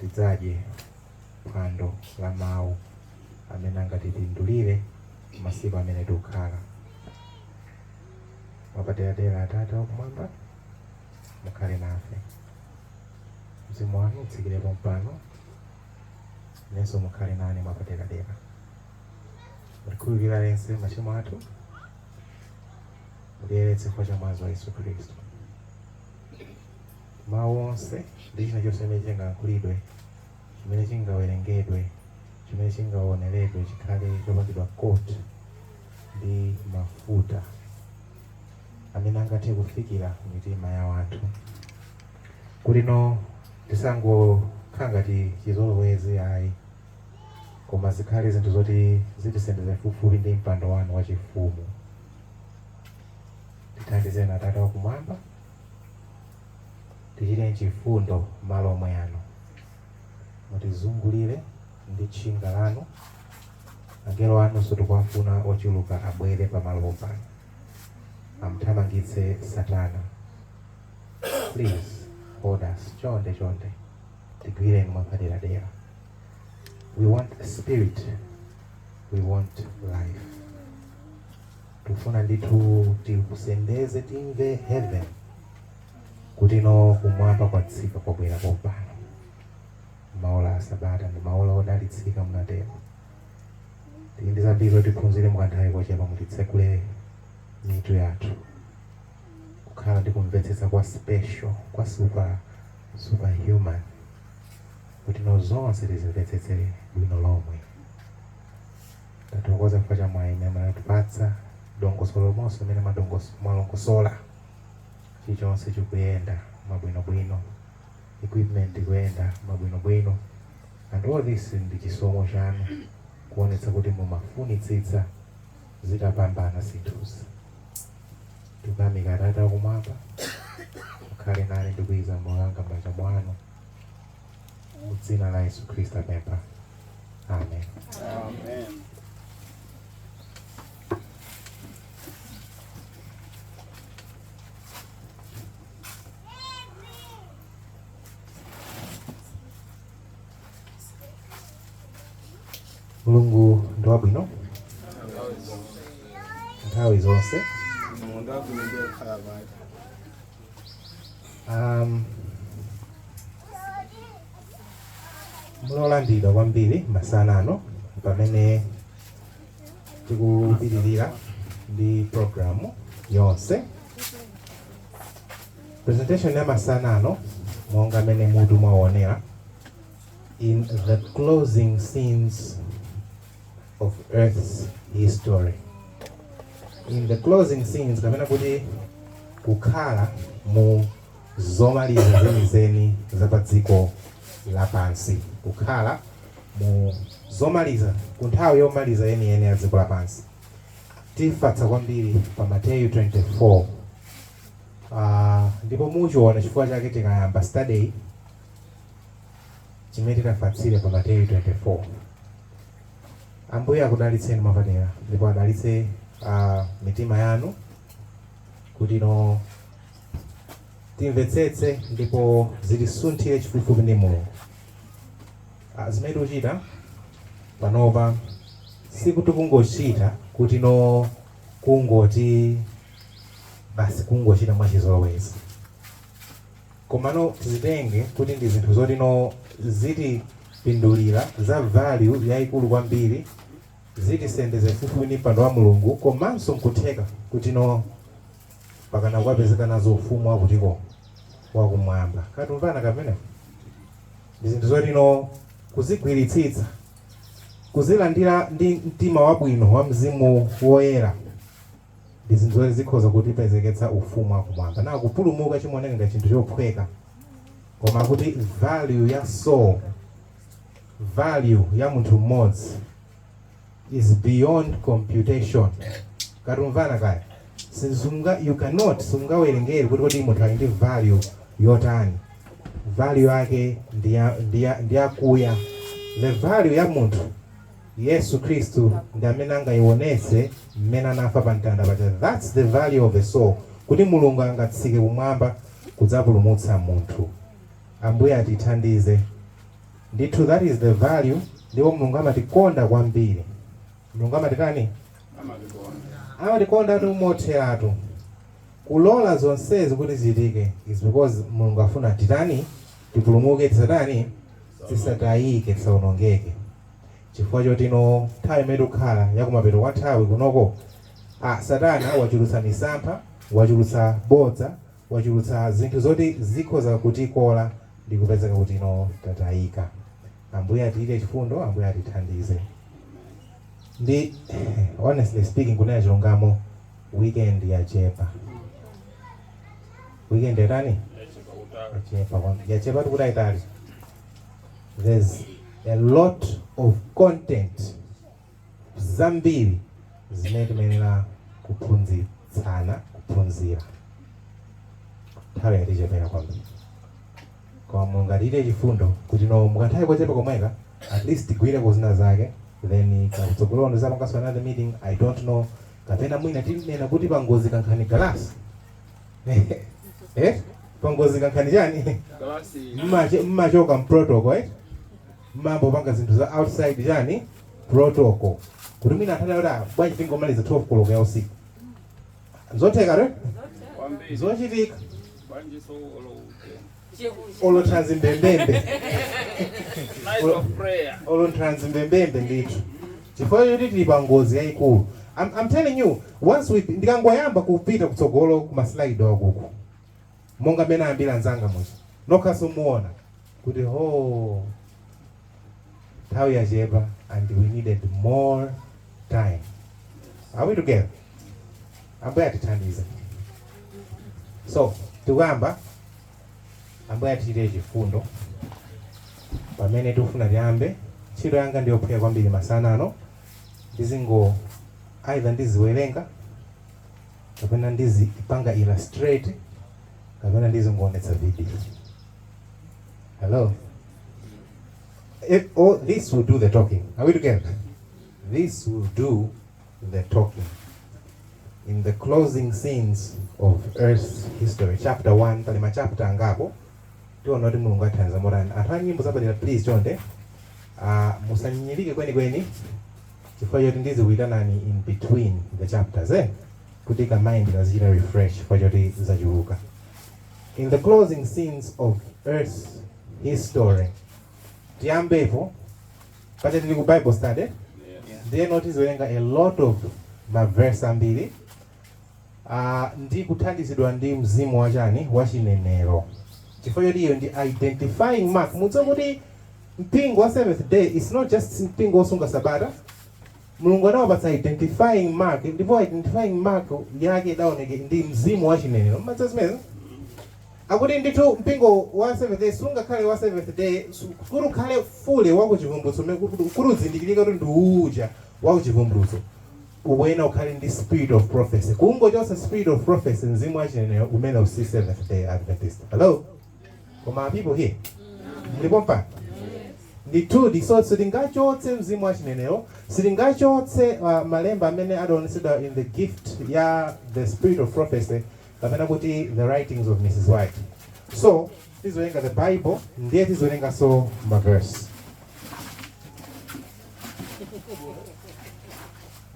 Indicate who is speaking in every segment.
Speaker 1: Tidzadye phwando la mawu amene angatipindulire masiku amene tikukhala. Mwapaderadera, Atate wakumwamba, mukhale nafe. Mzimu wanu utsikirepo mpano, nenso mukhale nane mwapaderadera. Mutikhululukire lense machimo athu, mutiyeretse chifukwa cha mwazi wa Yesu Khristu. Mawu onse ndi china chonse chimene chingayankhulidwe, chimene chingawerengedwe, chimene chingaoneredwe, chikhale chopangidwa coat ndi mafuta amene angathe kufikira mitima ya wanthu, kuti no tisangokhala ngati chizolowezi ayi, koma zikhale zinthu zoti zitisendeze fupifupi ndi mpando wanu wachifumu. Tithandizeni, Atate wakumwamba, tichiteni chifundo malo omwe ano, mutizungulire ndi tchinga lanu. Angelo anunso tikuwafuna ochuluka abwere pamalopo pano, amthamangitse Satana. Please hold us. Chonde chonde, tigwireni mwapaderadera. We want spirit, we want life. Tikufuna ndithu tikusendeze, timve heaven, kuti no kumwamba kwatsika, kwabwera pompano. Maola a Sabata ndi maola odalitsika, munatero. Tili ndi zambiri zoti tiphunzire mukanthawi kochepa. Mutitsekule mitu yathu kukhala ndi kumvetsetsa kwa special, kwa super superhuman, kuti no zonse tizimvetsetse bwino lomwe. Tathokoza chifukwa cha mwayi imene munatipatsa, dongosolo lomonso imene mwalongosola, chilichonse chikuyenda mwabwinobwino, equipment ikuyenda mwabwinobwino, and all this ndi chisomo chanu kuonetsa kuti mumafunitsitsa zitapambana zinthuzi. Tikuyamika, Atate akumwamba. Mukhale nane, ndikuiza moyo wanga m'manja mwanu. Mu dzina la Yesu Khristu apempha, amen.
Speaker 2: Amen.
Speaker 1: Mulungu ndi wabwino nthawi zonse.
Speaker 2: Mulungu abwino ndiye kukhala pake.
Speaker 1: Mulolandidwa kwambiri masana ano pamene tikupitirira ndi programu yonse. Presentation ya masana ano, monga amene mutu mwaonera, "In the Closing Scenes of Earth's History". In the closing scenes, kapena kuti kukhala mu zomaliza zenizeni za pa dziko lapansi, kukhala mu zomaliza, ku nthawi yomaliza yeniyeni ya dziko lapansi. Tifatsa kwambiri pa Mateyu 24, ndipo muchiona chifukwa chake tikayamba study chimene titafatsire pa Mateyu 24. Ambuye akudalitseni mwapadera ndipo adalitse mitima yanu kuti no timvetsetse ndipo zitisunthire chifupifupi ndi Mulungu. Zimene tikuchita panopa sikuti kungochita kuti no kungoti basi, kungochita mwachizolowezi, komano tizitenge kuti ndi zinthu zoti no zitipindulira, za value yayikulu kwambiri, zitisendeze fupifupi ndi mpando wa Mulungu, komanso nkutheka kuti no pakana kukapezeka nazo ufumu wakutiko, wakumwamba. Katumvana kapena ndi zinthu zoti no kuzigwiritsitsa, kuzilandira ndi mtima wabwino wa Mzimu Woyera, ndi zinthu zoti zikhoza kutipezeketsa ufumu wakumwamba. Na kupulumuka chimaoneka ngati chinthu chophweka, koma kuti value ya soul, value ya munthu mmodzi is beyond computation. Katumvana kaya sisunga, you cannot, sungawerengere kuti munthu ali ndi value yotani. Value yake ndi yakuya. The value ya munthu, Yesu Khristu ndi amene angayionetse mmene anafa pa mtanda paja. That's the value of a soul, kuti Mulungu angatsike kumwamba kudzapulumutsa munthu. Ambuye atithandize. Ndithu, that is the value. Ndipo Mulungu amatikonda kwambiri. Mulungu amatitani? Amatikonda tu motheratu. Kulola zonsezi kuti zichitike is because Mulungu afuna titani? Tipulumuke, tisatani? Tisatayike, tisawonongeke, chifukwa choti ino nthawi imene tikukhala yakumapeto kwa nthawi kunoko, satana wachulutsa misampha, wachulutsa bodza, wachulutsa zinthu zoti zikhoza kutikola ndi kupezeka kuti ino tatayika. Ambuye atichitire chifundo, Ambuye atithandize. Ndi honestly speaking, kunena chilungamo, weekend yachepa. Weekend yatani? Yachepa kwambiri. Yachepa tikuti ayitali. There's a lot of content, zambiri zimene timayenera kuphunzitsana, kuphunzira. Nthawi yatichepera kwambiri, koma Mulungu atichitire chifundo kuti no mukanthawi kochepa komweka at least tigwireko zina zake. Then kakutsogolo ndizapanganso another meeting, I don't know, kapena mwina tinena kuti pangozi kankhani galasi, eh, pangozi kankhani chani? Mmachoka mprotocol, eh, mmambopanga zinthu za outside chani, protocol, kuti mwina anthu kuti, "Ah, bwanji tingomaliza 12 koloko ya usiku?" Zotheka re, zochitika. Olo thanzi mbembembe, olo nthanzi mbembembe ndithu, chifukwa choti tili pa ngozi yayikulu. I'm telling you, once we ndikangoyamba kupita kutsogolo kuma slide wakuku monga mmene ayambira anzanga muja, nokhaso muona kuti ho, nthawi yachepa and we needed more time. Are we together? Ambuye atithandize. So tikuyamba. Ambuye atichitire chifundo. Pamene tikufuna tiyambe, ntchito yanga ndiyophweka kwambiri masana ano. Ndizingo either ndiziwerenga kapena ndizipanga illustrate kapena ndizingoonetsa video. Hello? If, oh, this will do the talking. Are we together? This will do the talking. In the closing scenes of earth's history, chapter 1, pali machapter angapo. Tiona kuti Mulungu athandiza motani. Anthu a nyimbo zapadera, please chonde, musanyinyirike kwenikweni chifukwa choti ndizikuyitanani in between the chapters, eh? Kuti ka mind kazichita refresh chifukwa choti zachuluka. In the closing scenes of earth's history, tiyambepo pacha tili ku Bible study. Ndiyeno tiziwerenga a lot of maverse ambiri, ndi kuthandizidwa ndi mzimu wachani? Wachinenero, chifukwa choti iyo ndi identifying mark. Mudziwe kuti mpingo wa Seventh Day is not just mpingo wosunga sabata. Mulungu anawapatsa identifying mark, ndipo identifying mark yake idaoneke ndi mzimu wachinenero. Mmadza zimenezo akuti ndithu mpingo wa Seventh Day sungakhale wa Seventh Day kuti ukhale fully wakuchivumbulutso, kuti uzindikirike kuti ndi uja wakuchivumbulutso, ukuyenera ukhale ndi spirit of prophecy. Kungochotsa spirit of prophecy, mzimu wachinenero umene usi Seventh Day Adventist. Hello? Koma are people here? Mlipo mpano? Ndithudi. So sitingachotse mzimu wachinenero, sitingachotse malemba amene adaonetsedwa in the gift ya the spirit of prophecy kapena kuti the writings of Mrs White. So tizowerenga the Bible, ndiye tizowerenganso maverse,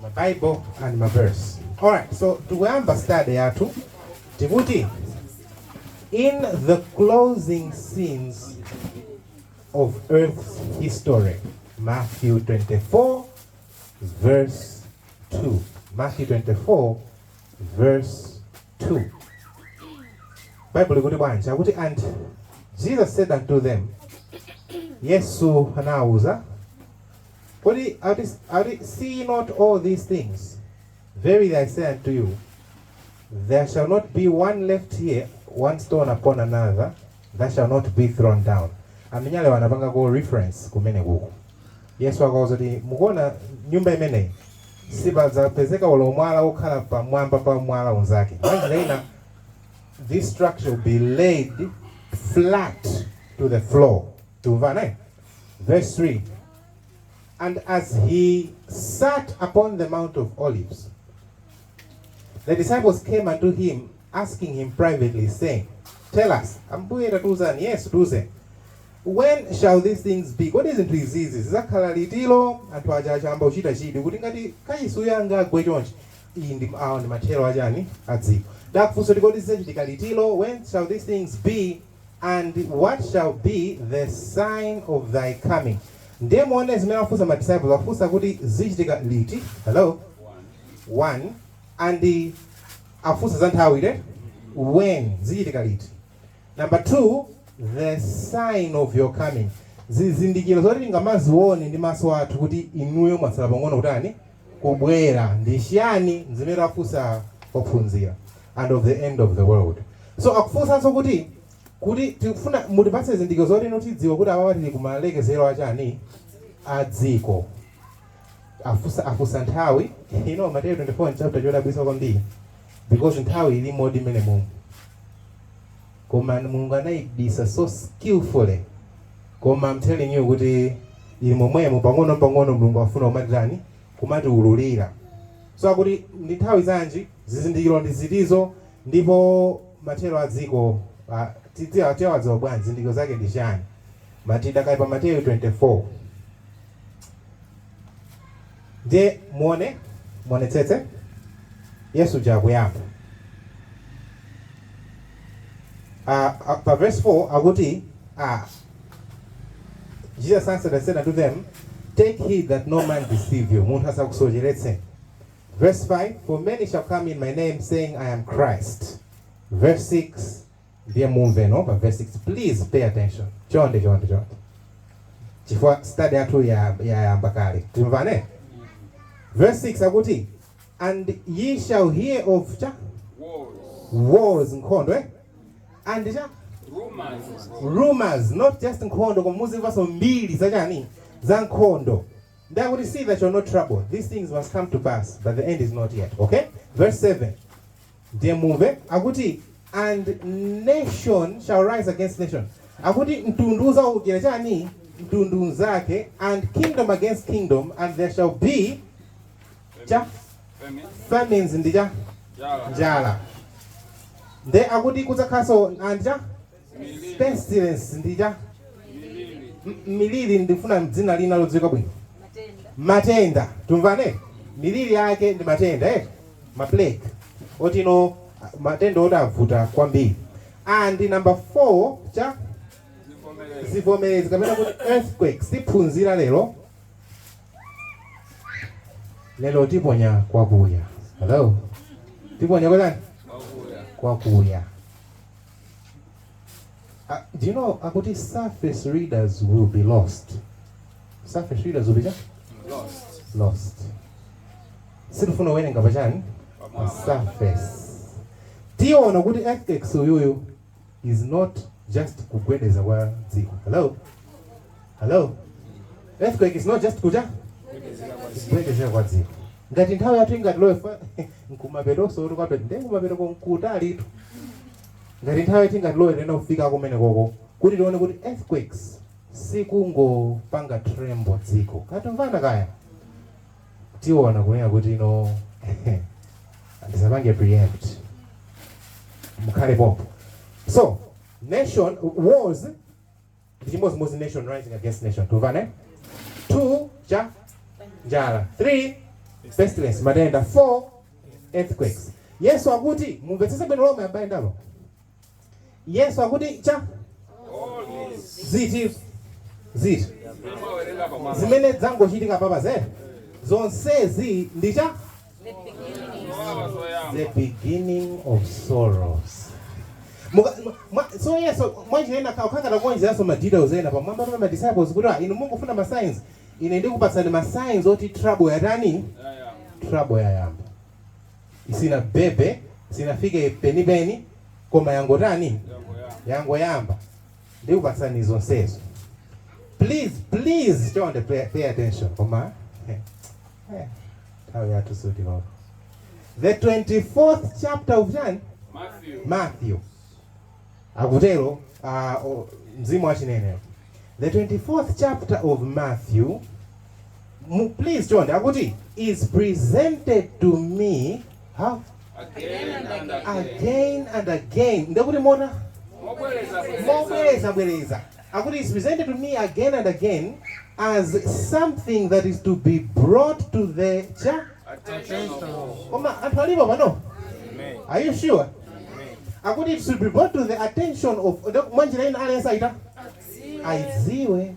Speaker 1: ma Bible and ma verse. Alright, so tikuyamba study yathu, tikuti in the closing scenes of earth's history, Matthew 24 verse 2. Matthew 24 verse 2, Bible ikuti bwanji? Akuti, "And Jesus said unto them," Yesu anawuza kuti ati, "See not all these things? Verily I say unto you, there shall not be one left here, one stone upon another, that shall not be thrown down." Amenyale wanapangako reference kumene kuku. Yesu akauza kuti mukuona nyumba imeneyi, sipadzapezeka ulo mwala wokhala pamwamba pa mwala unzake. Mwanjira ina, this structure will be laid flat to the floor. Tumvana, eh? Verse 3: "And as he sat upon the Mount of Olives, the disciples came unto him, asking him privately, saying, 'Tell us,' Ambuye tatiuzani, Yesu tiuze." When shall these things be? Kodi zinthu izizi zidzakhala litiro? Anthu aja achamba kuchita chidwi kuti ngati kachisi angagwe chonchi, iyi ndi awa ndi mathero achani a dziko. Ndakufunsa kuti kodi zidzachitika litiro? When shall these things be, and what shall be the sign of thy coming? Ndiye muone zimene afunsa ma disciples. Afunsa kuti zichitika liti? Hello? One. And afunsa za nthawi ile, when, zichitika liti. Number two, the sign of your coming, zizindikiro zoti tingamazione ndi maso athu kuti inuyo mwatsala pang'ono kutani, kubwera, ndi chiyani? Zimene afunsa ophunzira. And of the end of the world. So akufunsanso kuti tikufuna mutipatse zizindikiro zoti inu tidziwe kuti apapa tili kumalekezero achani, a dziko. Afunsa nthawi. Mateyu 24 chapter chodabwitsa kwambiri, because nthawi ili modi imene mumu, koma Mulungu anayibisa so skillfully. Koma I'm telling you kuti ili momwemo, pang'ono pang'ono Mulungu afuna kumatitani, kumatiululira. So akuti ndi nthawi zanji, zizindikiro ndi zitizo, ndipo mathero a dziko tidziwa, tiwadziwa bwanji, zizindikiro zake ndi chani? Matidakali pa Mateyu 24. Ndiye muone, muonetsetse, Yesu jakuyamba pa verse 4 akuti, Jesus answered and said unto them, "Take heed that no man deceive you." Munthu asakusocheretse. Verse 5, "For many shall come in my name, saying, 'I am Christ.'" Verse 6, ndiye mumve no, pa verse 6, please pay attention. Chonde, chonde, chonde. Chifukwa study yathu yayamba kale. Timvane? Verse 6 akuti, "And ye shall hear of" cha?
Speaker 2: Wars.
Speaker 1: Wars, nkhondo, eh? And cha?
Speaker 2: Rumors.
Speaker 1: Rumors, not just nkhondo, koma muzimvanso mbiri zachani, za nkhondo. Ndakuti, "See that you're not troubled. These things must come to pass, but the end is not yet." Okay, verse 7, ndiye mumve akuti, "And nation shall rise against nation." Akuti mtundu uzawukira chani, mtundu unzake, "and kingdom against kingdom, and there shall be" cha?
Speaker 2: Famine.
Speaker 1: Famines ndi cha?
Speaker 2: Njala.
Speaker 1: Njala. Nde akuti kudzakhalanso and cha?
Speaker 2: Miliri.
Speaker 1: Pestilence ndi cha?
Speaker 2: Miliri.
Speaker 1: Miliri, ndifuna dzina lina lodziwika bwino. Matenda. Tumvane, miliri yake ndi matenda, eh, ma plague otino, matenda oti avuta kwambiri. And number 4 cha?
Speaker 2: Zivomerezi.
Speaker 1: Zivomerezi kapena kuti earthquakes. Tiphunzira lero, lero tiponya kwakuya. Hello? Tiponya kwatani?
Speaker 2: Kwakuya.
Speaker 1: Kwakuya. Do you know akuti surface readers will be lost? Surface readers will be
Speaker 2: Lost.
Speaker 1: lost. Sitifuna kuwerenga pachani, pa
Speaker 2: Pamwamba.
Speaker 1: surface. Tiona kuti earthquakes uyuyu is not just kugwedeza kwa dziko. Hello? Hello? Earthquake is not just kucha, kugwedezera kwa dziko. Ngati nthawi yathu ingatilowe nkumapetonso kuti kwape nde kumapeto konkutalitu, ngati nthawi yathu ingatilowe tena kufika kumene koko kuti tione kuti earthquakes sikungopanga tremble dziko. Katimvana kaya, tiona kunena kuti ino ndisapange preempt, mukhale pompo. So nation wars ndi chimodzimodzi nation rising against nation. Tumvane? Two cha? Njala. Three, pestilence, matenda. Four, earthquakes. Yesu akuti, mumvetsese bwino lomwe ambaye ndalo, Yesu akuti cha?
Speaker 2: All these.
Speaker 1: Ziti ziti?
Speaker 2: Zimawerenga pamwamba.
Speaker 1: Zimene zangochitika papa zere zonsezi ndi cha?
Speaker 2: Zowawa zoyamba.
Speaker 1: The beginning of sorrows. So Yesu mwanjira ukhangata kuonjeranso ma details ena pamwamba pa ma disciples kuti, "Ah, inu mungofuna ma signs, ine ndikupatsani ma signs oti trouble yatani?"
Speaker 2: Yayamba.
Speaker 1: Trouble yayamba. Isina bebe, sinafike penipeni, koma yangotani?
Speaker 2: Yangoyamba.
Speaker 1: Yangoyamba. Ndikupatsani zonsezo. Please, please, chonde, pay attention. Koma nthawi yathu sutilopa. The 24th chapter of John.
Speaker 2: Matthew.
Speaker 1: Matthew akutero, mzimu wachinenero, the 24th chapter of Matthew, please chonde, akuti is presented to me how?
Speaker 2: Again and again.
Speaker 1: Again and again. Ndekuti mona
Speaker 2: Mobwereza bwereza.
Speaker 1: Mobwereza bwereza. Akuti is presented to me again and again as something that is to be brought to the cha
Speaker 2: Attention of all.
Speaker 1: Koma anthu alipo pano?
Speaker 2: Amen.
Speaker 1: Are you sure?
Speaker 2: Amen.
Speaker 1: Akuti it should be brought to the attention of, mwanjira ina, aliyense aita aidziwe.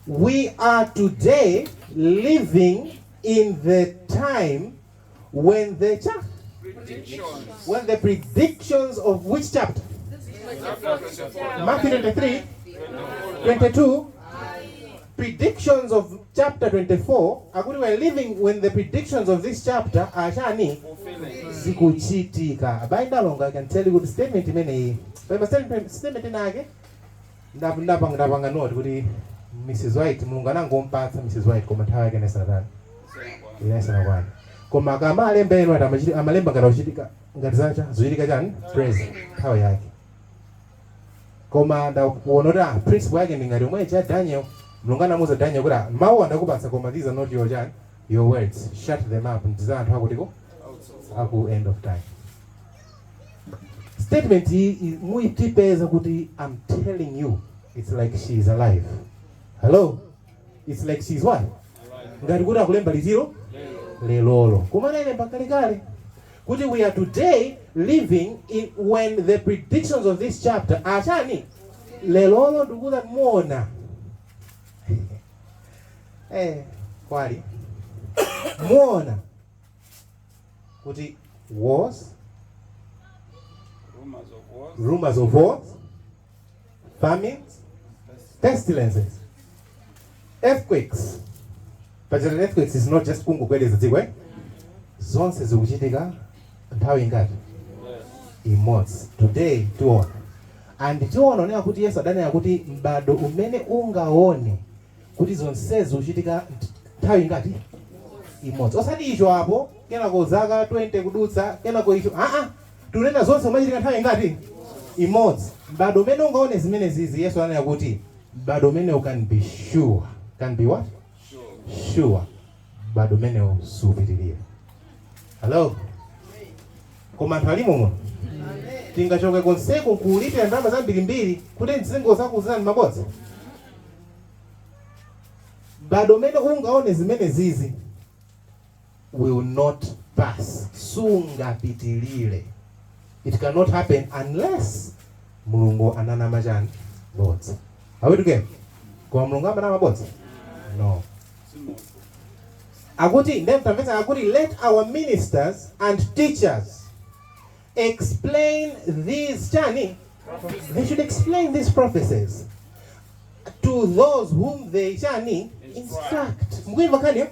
Speaker 1: We are today living in the time when the cha
Speaker 2: Predictions.
Speaker 1: When the predictions of which chapter?
Speaker 2: Chapter 24.
Speaker 1: Matthew 23, 22. Predictions of chapter 24, akuti we're living when the predictions of this chapter are chani?
Speaker 2: Fulfilling.
Speaker 1: Zikuchitika. Abale ndi alongo, I can tell you kuti statement imeneyi, paipa statement inake ndapanga note kuti Mrs White, Mulungu anangompatsa Mrs White, koma nthawi yake inasanatani, inasanakwana. Koma akama alemba eno ati amalemba ngati akuchitika, ngati zacha zochitika chani, present nthawi yake. Koma ndakuona kuti principle yake ndi ngati omwe cha Daniel. Mulungu anamuuza Daniel kuti, "Mawu andakupatsa, koma these are not your chani, your words. Shut them up. Ndiza anthu akutiko aku end of time." Statement iyi muitipeza kuti, I'm telling you, it's like she is alive. Hello? It's like she's what? Ngati kuti akulemba litiro lelolo, koma analemba kalekale kuti we are today living in when the predictions of this chapter achani lelolo. Ndikuza muona kwali muona kuti wars,
Speaker 2: Rumors of wars.
Speaker 1: Rumors of wars, famines, pestilences, earthquakes. But earthquakes is not just kungogwedeza dziko, eh? Zonse zikuchitika nthawi ingati? Imodzi. Today tiona, and tiona onena kuti Yesu adanena kuti m'bado umene ungaone kuti zonsezi zikuchitika nthawi ingati? Imodzi. Osati icho apo, kenako zaka 20 kudutsa, kenako icho. Aa, tikunena zonse kumachitika nthawi ingati? Imodzi. M'bado umene ungaone zimene zizi, Yesu ananena kuti m'bado umene can be sure, can be what?
Speaker 2: Sure.
Speaker 1: Sure, m'bado umenewo supitirira. Hello? Koma anthu alimo muno? Tingachoke konseko nkuulipira ndalama zambirimbiri kuti mzingo zakuzani mabodza? M'bado umene ungaone zimene zizi will not pass, sungapitilire. It cannot happen unless Mulungu ananama chani? Bodza. Are we together? Koma Mulungu amanama bodza? No.
Speaker 2: Simple.
Speaker 1: Akuti ndemtamvetsa, akuti let our ministers and teachers explain these chani? They should explain these prophecies to those whom they chani? Instruct. Mukuimva nkhaniyo?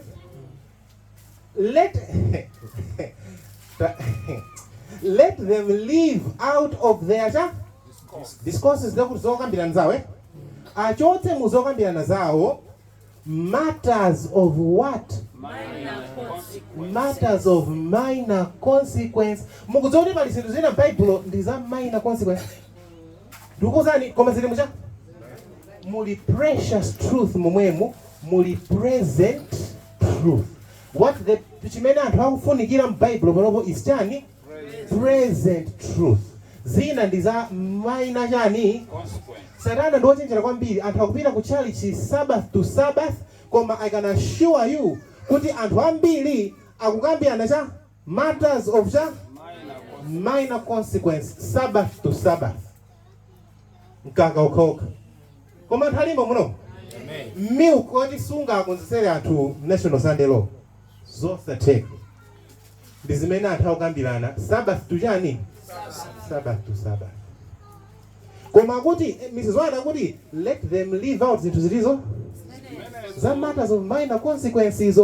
Speaker 1: Let them leave out of their cha
Speaker 2: Discourse.
Speaker 1: Discourses, zakuti zokambirana zawo, eh? Achotse mu zokambirana zawo matters of what?
Speaker 2: Minor consequence.
Speaker 1: Matters of minor consequence. Mukudziwa kuti pali zinthu zina m'Baibulo ndi za minor consequence? Ndikukuwuzani, koma zili mucha muli precious truth momwemo, muli present truth. What the chimene anthu akufunikira m'Baibulo panopo is chani? Present truth. Zina ndi za minor chani?
Speaker 2: Consequence.
Speaker 1: Satana ndi wochenjera kwambiri. Anthu akupita ku chalichi Sabbath to Sabbath, koma I can assure you kuti anthu ambiri akukambirana cha matters of cha
Speaker 2: Minor consequence.
Speaker 1: Minor consequence, Sabbath to Sabbath, mkaka ukhaokha. Koma anthu alimo muno? Milk oti sungakonzesere anthu National Sunday Law, zosatheka. Ndi zimene anthu akukambirana Sabbath to chani? Sabbath to Sabbath. Koma kuti Mrs White akuti let them leave out zinthu zilizo za matters of minor consequences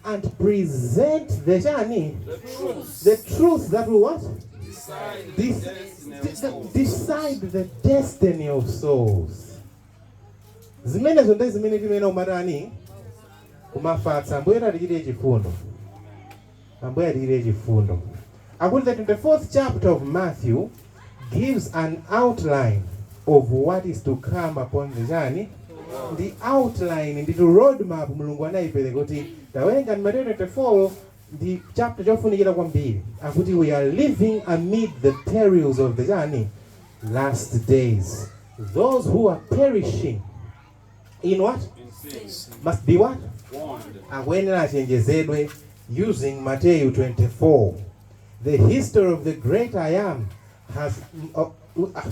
Speaker 1: and present the chani?
Speaker 2: The truth.
Speaker 1: The truth that will what?
Speaker 2: Decide the destiny of souls.
Speaker 1: Decide the destiny of souls. Zimenezo ndi zimene timene umatani kumafatsa. Ambuye atichitire chifundo, Ambuye atichitire chifundo. Akuti the 24th chapter of Matthew gives an outline of what is to come upon the chani? Ndi outline, ndi road map Mulungu anayipereka kuti tawerenga ndi Mateyu 24, ndi chapter chofunikira kwambiri. Akuti we are living amid the perils of the chani? Last days. Those who are perishing in what?
Speaker 3: In sin.
Speaker 1: Must be what?
Speaker 3: Warned.
Speaker 1: Akuyenera achenjezedwe using Matthew 24. The history of the great I Am has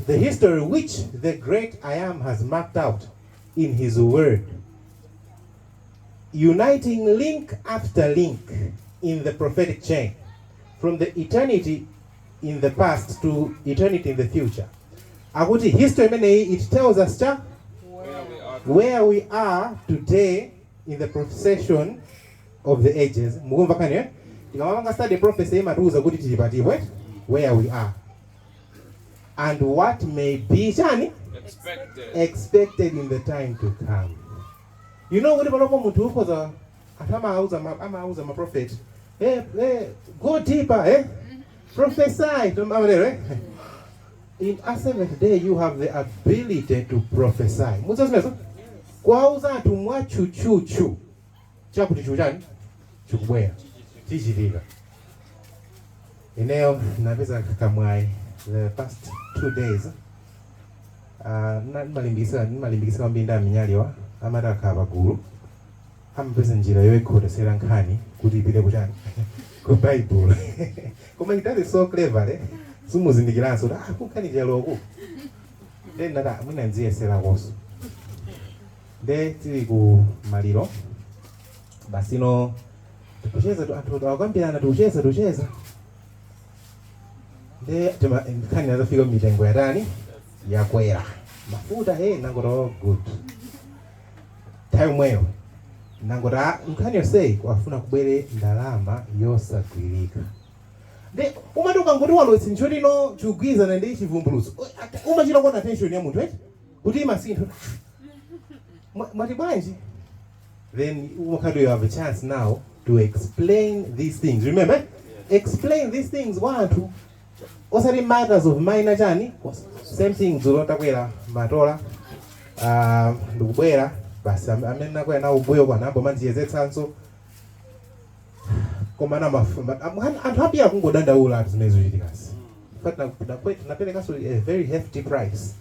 Speaker 1: the history which the great I Am has marked out in his word, uniting link after link in the prophetic chain from the eternity in the past to eternity in the future. Akuti history imeneyi, it tells us cha
Speaker 3: Where we are.
Speaker 1: Where we are today in the procession of the ages. Mukumva kani, eh? Tikamapanga study prophecy, imatiuza kuti tili patipo, eh? Where we are and what may be chani?
Speaker 3: Expected.
Speaker 1: Expected in the time to come. You know kuti panopo munthu ukhoza, anthu amauza maprofeti, "Hey, hey, go deeper, eh? Prophesy." Amalero, eh? In a seventh day you have the ability to prophesy. Mudziwa zimenezo, kuwauza anthu mwatchutchutchu chakuti chuchani chikubwera, chichitika. Ineyo napeza kamwayi the past 2 days. Nimalimbikisa kwambiri ndi aminyaliwa. Amati akhala pagulu, amapeza njira yoyikhotesera nkhani kuti ipite kuchani? Ku Bible. Koma it is so clever, eh? Simuzindikiranso kuti ah, kunkhani chaloku. Then nata mwina nziyeserakonso. Nde tili ku maliro basino, tikucheza tu, anthu akambirana, tikucheza, tikucheza, nde nkhani nazafika mitengo yatani, yakwera mafuta he. Nangoti, "Oh, good." Nthawi imweyo nangoti, "Ah, nkhani yonseyi kwafuna kubwere ndalama yosagwirika." Nde umati ukangoti walowetsa ntchito ino chikugwirizana ndi chivumbulutso, umachita kuona attention ya munthu eti kuti imasintha. Mwati bwanji? Then umakhati you have a chance now to explain these things. Remember, explain these things kwa anthu, osati matters of minor chani. Same thing dzulo, takwera matola, ndikubwera basi, amene nakwera nawo ubuyo kwanambo mandiyezetsanso. Koma anthu ambiri akungodandaula anthu zimene zikuchitikasi. But naperekanso a very hefty price.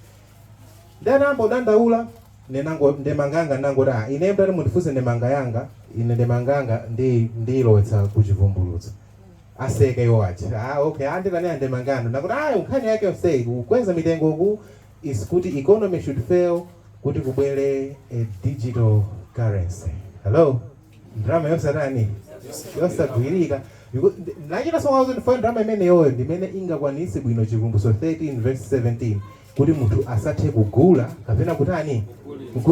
Speaker 1: Then ambodandaula, nenango ndemanganga, nangoti, "Ah, ine mtati mundifunse ndemanga yanga, ine ndemanganga ndiyilowetsa kuchivumbulutso." Aseka iwo aja. "Ah, okay, anditanena ndemangano." Nakuti, "Ah, nkhani yake yonseyi kukweza mitengo ku is kuti economy should fail kuti kubwere a digital currency." Hello, ndalama yosatani? Yosagwirika. Nachita so ndalama imeneyoyo ndimene ingakwanise bwino Chivumbulutso 13 verse 17, kuti munthu asathe kugula kapena kutani.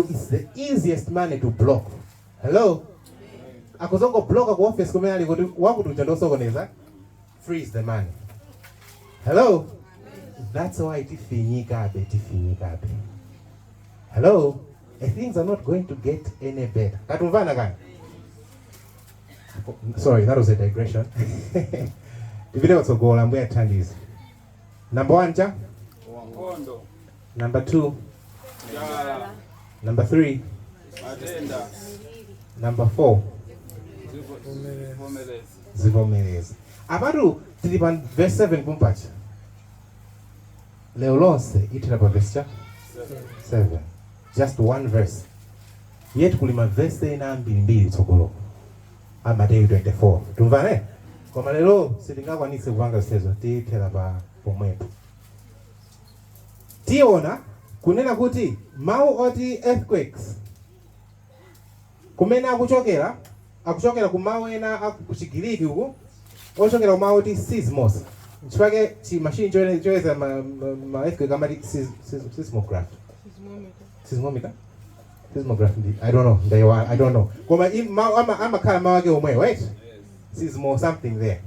Speaker 1: It's the easiest money to block. Hello, akuzongobloka ku office kumene ali kuti wakuti uja ndosokoneza, freeze the money. Hello, that's why tifinyikabe, tifinyikabe. Hello, and things are not going to get any better. Katumvana kani? Sorry, that was a digression. Tipite kutsogola, Ambuye athandize. Number one cha
Speaker 3: Nkhondo.
Speaker 1: Number two?
Speaker 3: Njala.
Speaker 1: Number three?
Speaker 3: Matenda.
Speaker 1: Number four?
Speaker 3: Zivomerezi.
Speaker 1: Zivomerezi. Apatu tili pa verse 7 kumpacha. Leo lonse itira pa verse cha 7, just one verse, yet kuli mavesi ena ambirimbiri tsogoloko a Mateyu 24. Tumvane? Koma lero sitingakwanise kupanga zisezo, tithera pa pomwepo. Tiona kunena kuti mawu oti earthquakes kumene akuchokera, akuchokera ku mawu ena ku Chigiriki uku, ochokera ku mawu oti seismos. Nchifukwa chi machine choyeza ma earthquake amati seismograph, seismometer, seismograph ndi, I don't know, ndayiwa, I don't know. Koma mawu amakhala mawu ake omwewo, right? Seismo something there.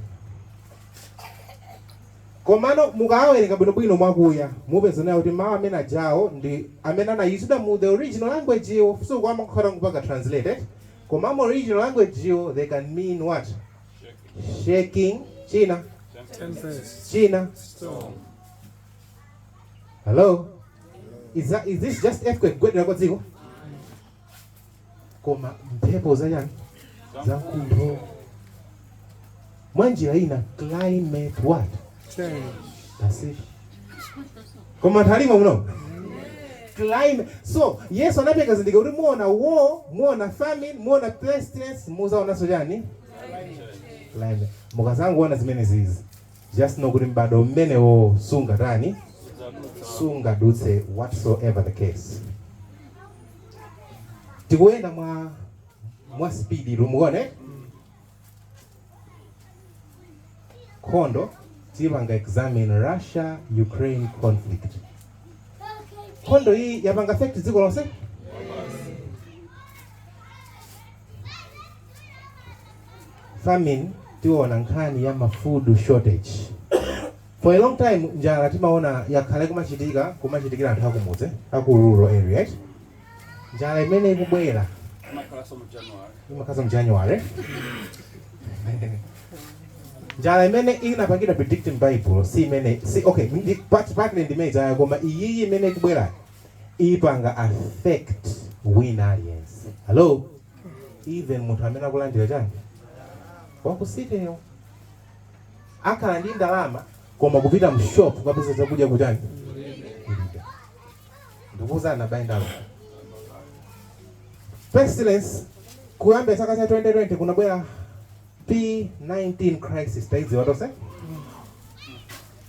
Speaker 1: Komano mukawawerenga bwinobwino mwakuya, mupeza nayo kuti mawu amene ajawo ndi amene anayizidwa mu the original language iwo. So kwamakhala kupanga translated, koma mu original language iwo they can mean what? Shaking. China?
Speaker 4: Tempest.
Speaker 1: China?
Speaker 4: Storm.
Speaker 1: Hello, is this just earthquake, kugwedera kwa dziko, koma mphepo zachani? Zamkuntho. Mwanjira ina, climate what?
Speaker 4: Change.
Speaker 1: That's it. Koma anthu alimo muno. Climate. So Yesu anapereka zindikiro kuti muona war, muona famine, muona pestilence, muzaonanso chani? Climate. Mukazangoona zimene zizi, just know kuti m'bado mmenewo sungatani, sungadutse, whatsoever the case. Tikuyenda mwa speed, lumuone nkhondo. Tipanga examine Russia Ukraine conflict. Nkhondo iyi yapanga affect dziko lonse. Famine, tiona nkhani ya ma food shortage. For a long time njala timaona yakhale kumachitika, kumachitikira anthu akumudzi, aku rural area, right? Njala imene ikubwera
Speaker 3: Imakhalanso mu January.
Speaker 1: Imakhalanso mu January. Njala imene inapangidwa predict in Bible si imene, si, okay, partly ndi imene idzaya, koma iyiyi imene ikubwera ipanga affect wina aliyense. Hello, even munthu amene akulandira chani waku city yo akhala ndi ndalama, koma kupita m'shop kukapeza chakudya kuchani, kulibe. Ndikuwuzana bayi ndalama. Pestilence, kuyambira chaka cha 2020 kunabwera P19 crisis. Taidziwa tonse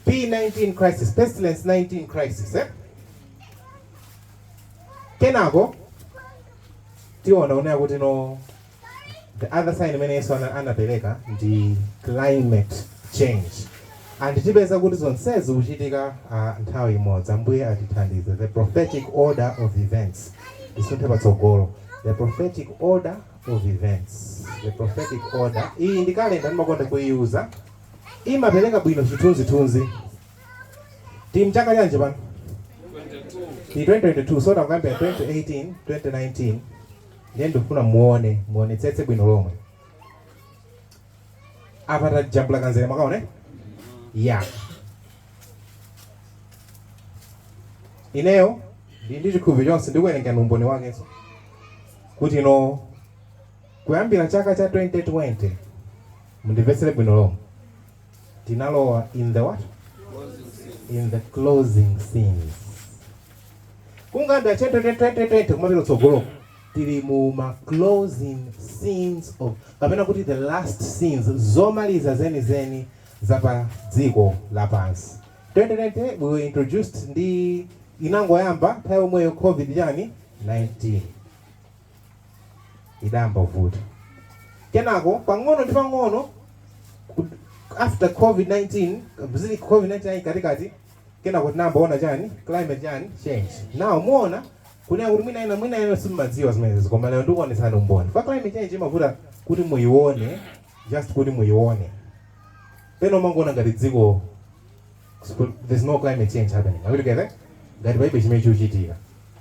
Speaker 1: P19 crisis, pestilence 19 crisis, eh? Kenako tiona unena kuti no, the other sign imene Yesu anapereka ndi climate change, and tipeza kuti zonsezi zikuchitika nthawi imodzi. Ambuye atithandize. The prophetic order of events. Tisunthe patsogolo. The prophetic order of events, the prophetic order. Iyi ndi kalenda, ndimakonda kuiuza, imapereka bwino chithunzithunzi. Tili mchaka chanji pano?
Speaker 3: 22.
Speaker 1: Ndi 2022. So takuyambira 2018, 2019. Ndiye ndikufuna muone, muonetsetse bwino lomwe. Apa tajambula kanzere, mwakaone ya ineyo ndi chikhulupiriro chonse, ndikuwerenga umboni wakenso kuti no, kuyambira chaka cha 2020, mundimvetsere bwino lomwe, tinalowa in the what?
Speaker 3: Closing scene.
Speaker 1: In the closing scenes. Kungayambira 2020 kumapita kutsogoloko, tili mu ma closing scenes of, kapena kuti the last scenes, zomaliza zenizeni za pa dziko lapansi. 2020 we were introduced ndi, inangoyamba nthawi yomweyo COVID chani, 19 idayamba kuvuta. Kenako pang'ono ndi pang'ono after COVID-19, zili COVID-19 katikati, kenako tinambaona chani? Climate chani? Change. Now muona kunena kuti mwina ina simumadziwa zimenezi, koma lero ndikuonetsani umboni fa climate change imavuta kuti muione, just kuti muione. Peno umangoona ngati dziko there's no climate change happening. Are we together? Ngati palibe chimene chikuchitika,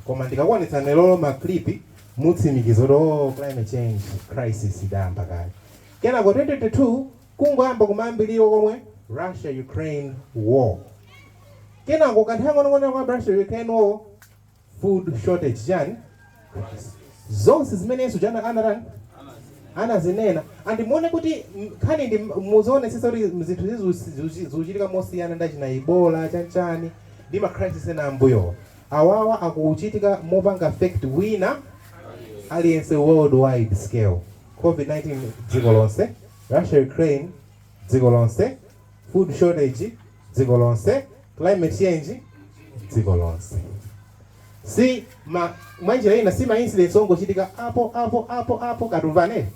Speaker 1: koma ndikakuonetsani lero ma clip, mutsimikiza kuti oh, climate change crisis idayamba kale. Kenako 2022 kungoyamba kumayambiriro komwe, Russia Ukraine war. Kenako kanthawi ng'onong'ono kwa Russia Ukraine war, food shortage chani, zonse zimene Yesu jana anatani, anazinena. And muone kuti nkhani ndi muzionetsetsa kuti zinthu izi zikuchitika mosiyana ndachina Ebola chanchani ndi ma crisis ena ambuyowa. Awawa akuchitika mopanga affect wina aliyense, worldwide scale. COVID-19 dziko lonse, Russia Ukraine dziko lonse, food shortage dziko lonse, climate change dziko lonse. Si ma mwanjira ina si ma incidents ongochitika apo apo apo apo, katumvane,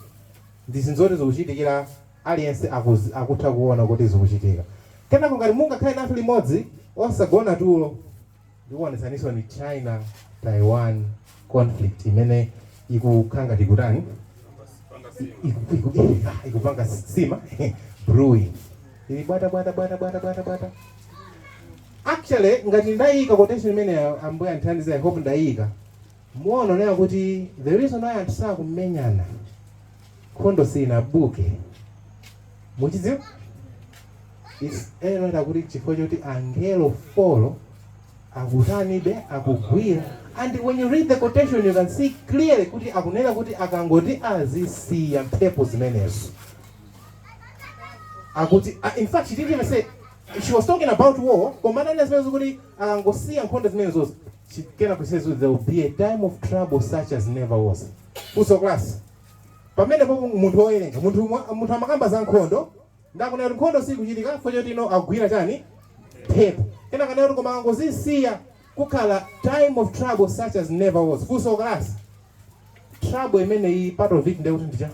Speaker 1: ndi zinthu zoti zikuchitikira aliyense, akutha kuona kuti zikuchitika. Kenako ngati mungakhale nafe limodzi osagona tulo, ndikuonetsaninso ni China Taiwan conflict imene ikukhala ngati kutani, ikupanga sima, brewing, ili bwata bwata bwata bwata bwata bwata. Actually ngati ndayika quotation imene, Ambuye andithandize, I hope ndayika, muona nena kuti the reason why anthu sakumenyana, nkhondo sinabuke, muchidziwa, it's ena kuti chifukwa choti angelo 4 akutanibe, akugwira. And when you read the quotation, you can see clearly kuti akunena kuti akangoti azisiya mphepo zimenezo, akuti in fact she didn't even say She was talking about war, koma ananena zimene kuti akangosiya nkhondo zimenezozo, kenako says there will be a time of trouble such as never was. Funso, class. Pamene popo munthu wowerenga, munthu amakamba za nkhondo, ndakunena kuti nkhondo sikuchitika chifukwa choti ino akugwira chani? Mphepo. Kenaka anena kuti koma akangozisiya kukhala time of trouble such as never was. Funso, class. Trouble imeneyi, part of it ndekuti ndicha?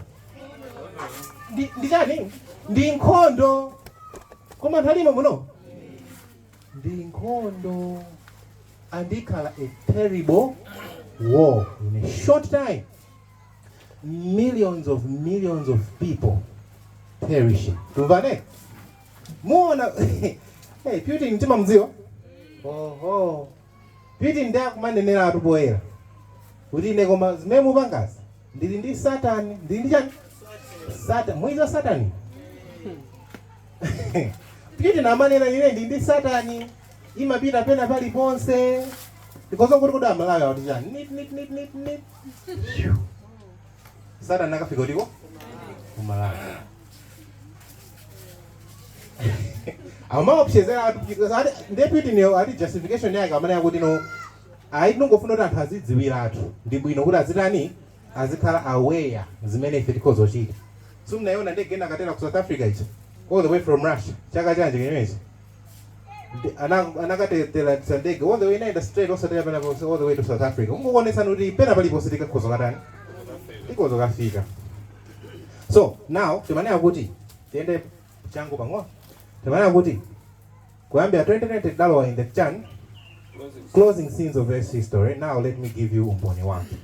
Speaker 1: Ndi chani? Ndi nkhondo. Koma anthu alimo muno? Ndi nkhondo. And ikhala a terrible war in a short time. Millions of people perishing. Tumvane? Muona, hey, Putin timamdziwa? Oho. Putin ndiye akumanenera atu poyera kuti ine koma zimene mupangazi ndili ndi Satani, ndili ndi chani? Satan, mwiza Satani. Putin amanena, "Ine ndili ndi Satani, imapita pena paliponse." Ndikonza kuti kuda Malawi akuti chani? Nit nit nit nit nit. Phew. Satani akafika kutiko? Kumalawi. Amaopsezera atu ndiye Putin yo ati justification yake amene akuti no, ayi, tinongofuna kuti anthu azidziwiratu, ndi bwino kuti azitani, azikhala aware zimene ife tikhoza kuchita. Simunayiona ndege inakatera ku South Africa ichi, all the way from Russia, chaka chanji chimenechi? Anakatetera ndege all the way, inaenda straight, osatera pena ponse, all the way to South Africa, kungokuonetsani kuti pena paliponse tikakhoza katani, tikhoza kafika. So now timanena kuti tiyende changu pang'ono. Timanena kuti kuyambira 2020 tidalowa in the chan closing scenes of this history. Now let me give you umboni wake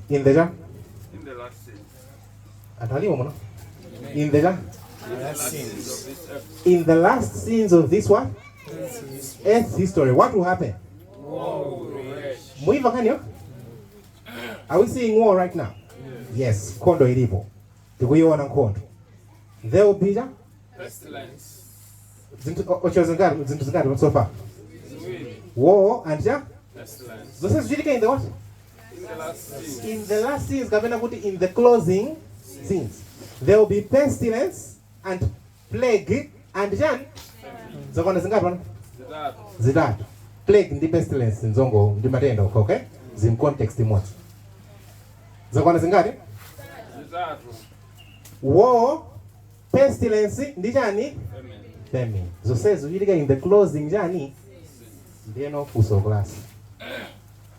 Speaker 1: in the cha
Speaker 3: In the last scenes.
Speaker 1: Anthu alimo muno? In the cha
Speaker 3: In the last scenes of this earth.
Speaker 1: In the last scenes of this what? Earth history. What will happen?
Speaker 3: War will rage.
Speaker 1: Muimva kaniyo? Are we seeing war right now? Yes, nkhondo ilipo, tikuiona nkhondo. There will be cha
Speaker 3: Pestilence.
Speaker 1: Zinthu ocho zingati, zinthu zingati so far?
Speaker 3: Ziwiri.
Speaker 1: War and cha
Speaker 3: Pestilence.
Speaker 1: Zonse zichitika in the what?
Speaker 3: In the last scenes.
Speaker 1: In the last scenes, kapena kuti in the closing scenes, there will be pestilence and plague and chan? Zakwana zingati pano?
Speaker 3: Zitatu.
Speaker 1: Zitatu. Plague ndi pestilence nzongo ndi matenda, okay, zim context imodzi. Zakwana zingati?
Speaker 3: Zitatu.
Speaker 1: War, pestilence ndi chani?
Speaker 3: Famine.
Speaker 1: Famine. Zonse zikuchitika in the closing chani? Ndiyeno funso, class,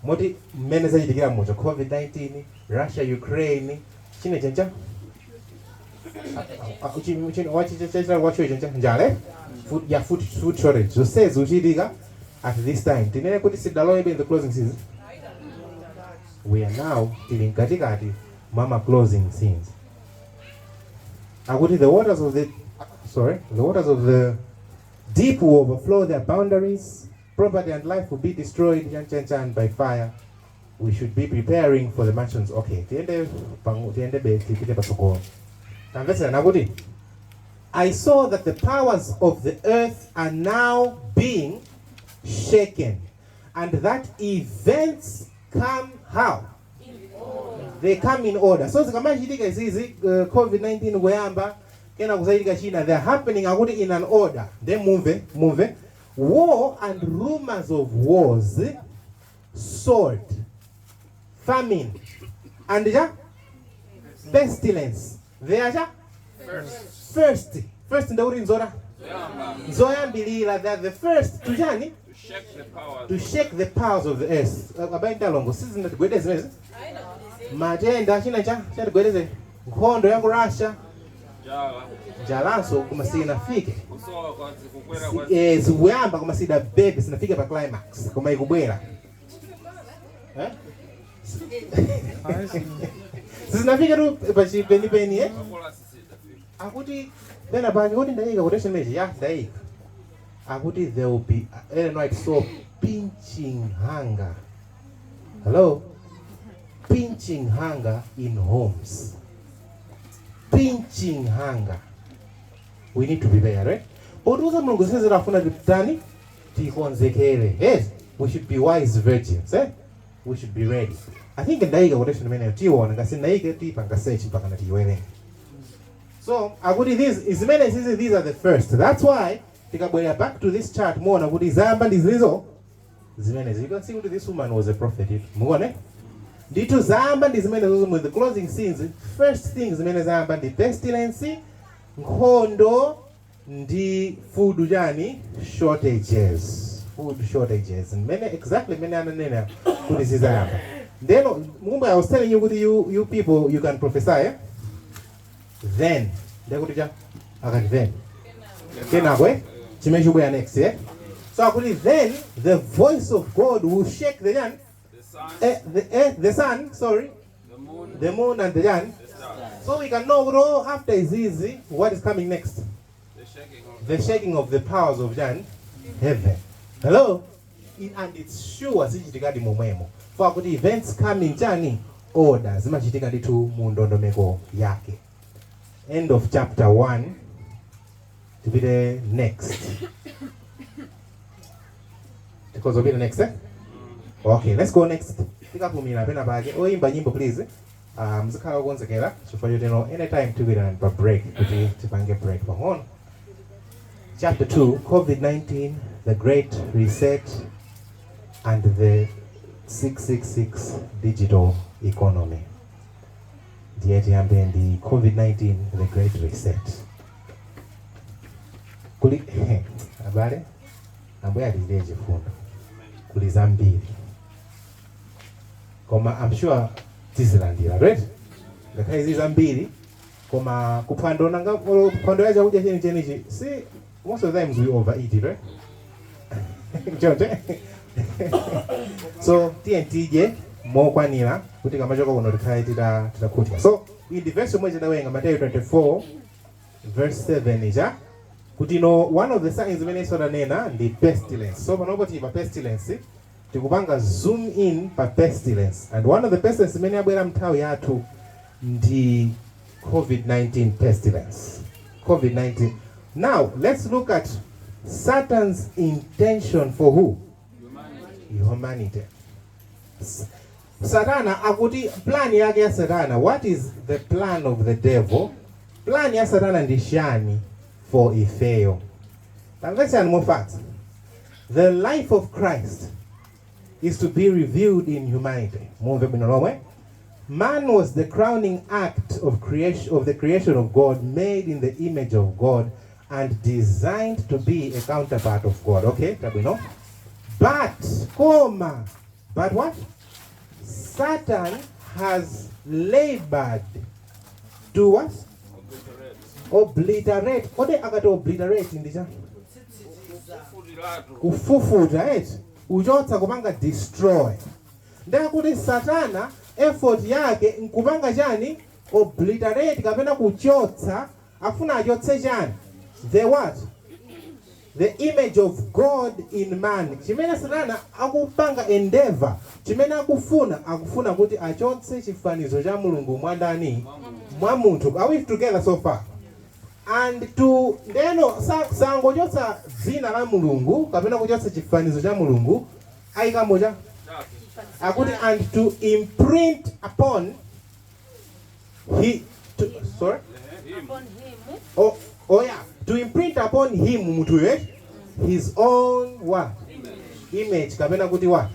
Speaker 1: moti mmene zachitikira mucho, COVID-19, Russia, Ukraine, chine chencha wacho chencha njale, food, ya food shortage, zonse zikuchitika at this time, tinene kuti sidaloebe in the closing season? We are now, tili mkatikati mwa ma closing scenes. Akuti the waters of the, sorry, the waters of the deep will overflow their boundaries. Property and life will be destroyed, chan chan chan, by fire. We should be preparing for the mansions. Okay, tiende tiende be tipite patsogolo. Tamvetsera nakuti, "I saw that the powers of the earth are now being shaken and that events come how? They come in order." So zikamachitika izizi, COVID-19 kuyamba, kena kuzachitika china, they're happening akuti in an order. Then mumve, mumve: war and rumors of wars, sword, famine and ja pestilence, they are ja
Speaker 3: First.
Speaker 1: First. First ndekuti nzora
Speaker 3: Zoyamba.
Speaker 1: Zoyambilira. They are the first to chani?
Speaker 3: To shake the powers.
Speaker 1: To shake the powers of the earth. Abayi ndalongo, sizingatigwedeze zimenezi? Matenda, china cha chatigwedeze, nkhondo ya ku Russia.
Speaker 3: Njala.
Speaker 1: Njalanso, koma sinafike.
Speaker 3: Kusowa kwa kukwera kwa
Speaker 1: Zikuyamba koma sidabebe, sinafike pa climax, koma ikubwera. Eh? Sizinafike tu pachipenipeni, eh?
Speaker 3: Makola sisidafika.
Speaker 1: Akuti pena pake kuti ndayika quotation image ya ndayika, akuti there will be, Ellen White saw pinching hunger. Hello? Pinching hunger in homes, pinching hunger. We need to prepare, right? Potiuza Mulungu zimene afuna titani, tikonzekere. Yes, we should be wise virgins, eh? We should be ready. I think ndayika quotation imeneyo, tiona ngasi ndayike, tiyipanga search mpaka na tiyiwerenge. So akuti these zimene zizi, these are the first. That's why tikabwerera back to this chart, muona kuti zayamba ndi zilizo zimenezi. You can see kuti this woman was a prophet. Muone ndithu zayamba ndi zimene zozo with the closing scenes. First thing zimene zayamba ndi pestilence, nkhondo ndi food chani, shortages, food shortages, mmene exactly mmene ananena kuti zizayamba. Then mukumbuka I was telling you kuti you people, you can prophesy, eh? Then ndekuti cha akati then kenako, eh, chimene chikubwera next, eh? So akuti then the voice of God will shake the chani?
Speaker 3: The sun,
Speaker 1: The sun, sorry,
Speaker 3: the moon,
Speaker 1: the moon and the chani?
Speaker 3: The stars.
Speaker 1: So we can know kuti, oh, after izizi, what is coming next?
Speaker 3: The shaking of
Speaker 1: The shaking of the powers of chani, heaven. Hello? And it's sure zichitikadi momwemo, for kuti events come in chani, order, zimachitika ndithu mu ndondomeko yake. End of chapter 1. Tipite next. Tikozopita next, eh? Okay, let's go next. Tikapumira pena pake. Oyimba nyimbo, please, mzikhala okonzekera chifukwa choteno anytime tipita pa break kuti tipange break pang'ono. Chapter 2, COVID-19, the Great Reset and the 666 digital economy. Ndiye tiyambe ndi COVID-19, the Great Reset. Kuli abale, Ambuye atichitire chifundo. Kuli zambiri, koma I'm sure tizilandira, right? Ngakhale zili zambiri, koma kuphwando nanga phwando ya chakudya chenichenichi, see, most of the times we overeat it, right? Choncho so tiye tidye mokwanira kuti kamachoka kuno tikhale titakhutira. So iyi ndi verse yomwe tidawerenga, Mateyu 24 verse 7 ija, kuti no, one of the signs zimene Yesu adanena ndi pestilence. So panopo tili pa pestilence, tikupanga zoom in pa pestilence, and one of the pestilence imene yabwera mnthawi yathu ndi COVID-19 pestilence, COVID-19. Now let's look at Satan's intention for who?
Speaker 3: Humanity.
Speaker 1: Humanity. Satana akuti plan yake ya Satana, what is the plan of the devil? Plan ya Satana ndi chani for ifeyo? Tamvetsani mofatsa. The life of Christ is to be revealed in humanity. Mumve bwino lomwe. Man was the crowning act of creation, of the creation of God, made in the image of God and designed to be a counterpart of God. Okay, tabwino. But, koma, but what? Satan has labored to what?
Speaker 3: Obliterate.
Speaker 1: Obliterate. Ode akati obliterate ndicha?
Speaker 3: Kufufutiratu.
Speaker 1: Kufufuta, eti, uchotsa, kupanga destroy. Ndekuti Satana effort yake nkupanga chani? Obliterate kapena kuchotsa. Afuna achotse chani? The what? The image of God in man. Chimene Satana akupanga endeavor, chimene akufuna, akufuna kuti achotse chifanizo cha Mulungu mwa ndani? Mwa munthu. Are we together so far? And to ndeno sangochotsa dzina la Mulungu kapena kuchotsa chifanizo cha Mulungu, ayikamo cha
Speaker 3: Chake.
Speaker 1: Akuti and to imprint upon he to, sorry?
Speaker 3: Him.
Speaker 4: Upon him.
Speaker 1: Oh yeah, to imprint upon him, munthuyo, eh? His own what? Image kapena kuti what?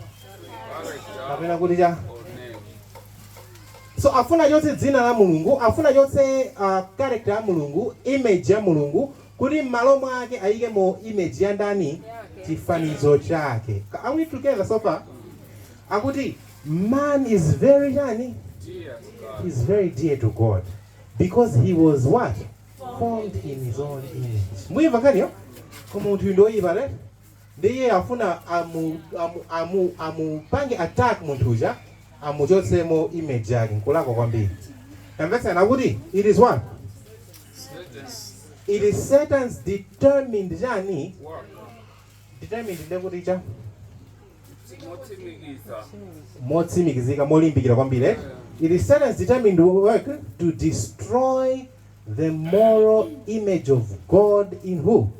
Speaker 3: Character
Speaker 1: Kapena kuti cha?
Speaker 3: Or name.
Speaker 1: So afuna chotse dzina la Mulungu, afuna chotse character ya Mulungu, image ya Mulungu, kuti m'malo mwake ayike mo image ya ndani?
Speaker 4: Yake.
Speaker 1: Chifanizo chake. Are we together so far? Akuti man is very chani?
Speaker 3: Dear to God.
Speaker 1: Is very dear to God because he was what? Formed in his own image. Muimva kaniyo? Koma munthu ndoyipa, right? Ndiye afuna amupange attack munthuja, amuchotsemo image yake. Nkulakwa kwambiri. Tamvetsana kuti it is what?
Speaker 3: Satan's
Speaker 1: It is Satan's determined chani?
Speaker 3: Work.
Speaker 1: Determined ndekuti cha?
Speaker 3: Motsimikiza.
Speaker 1: Motsimikizika, molimbikira kwambiri, eh? It is Satan's determined work to destroy the moral image of God in who?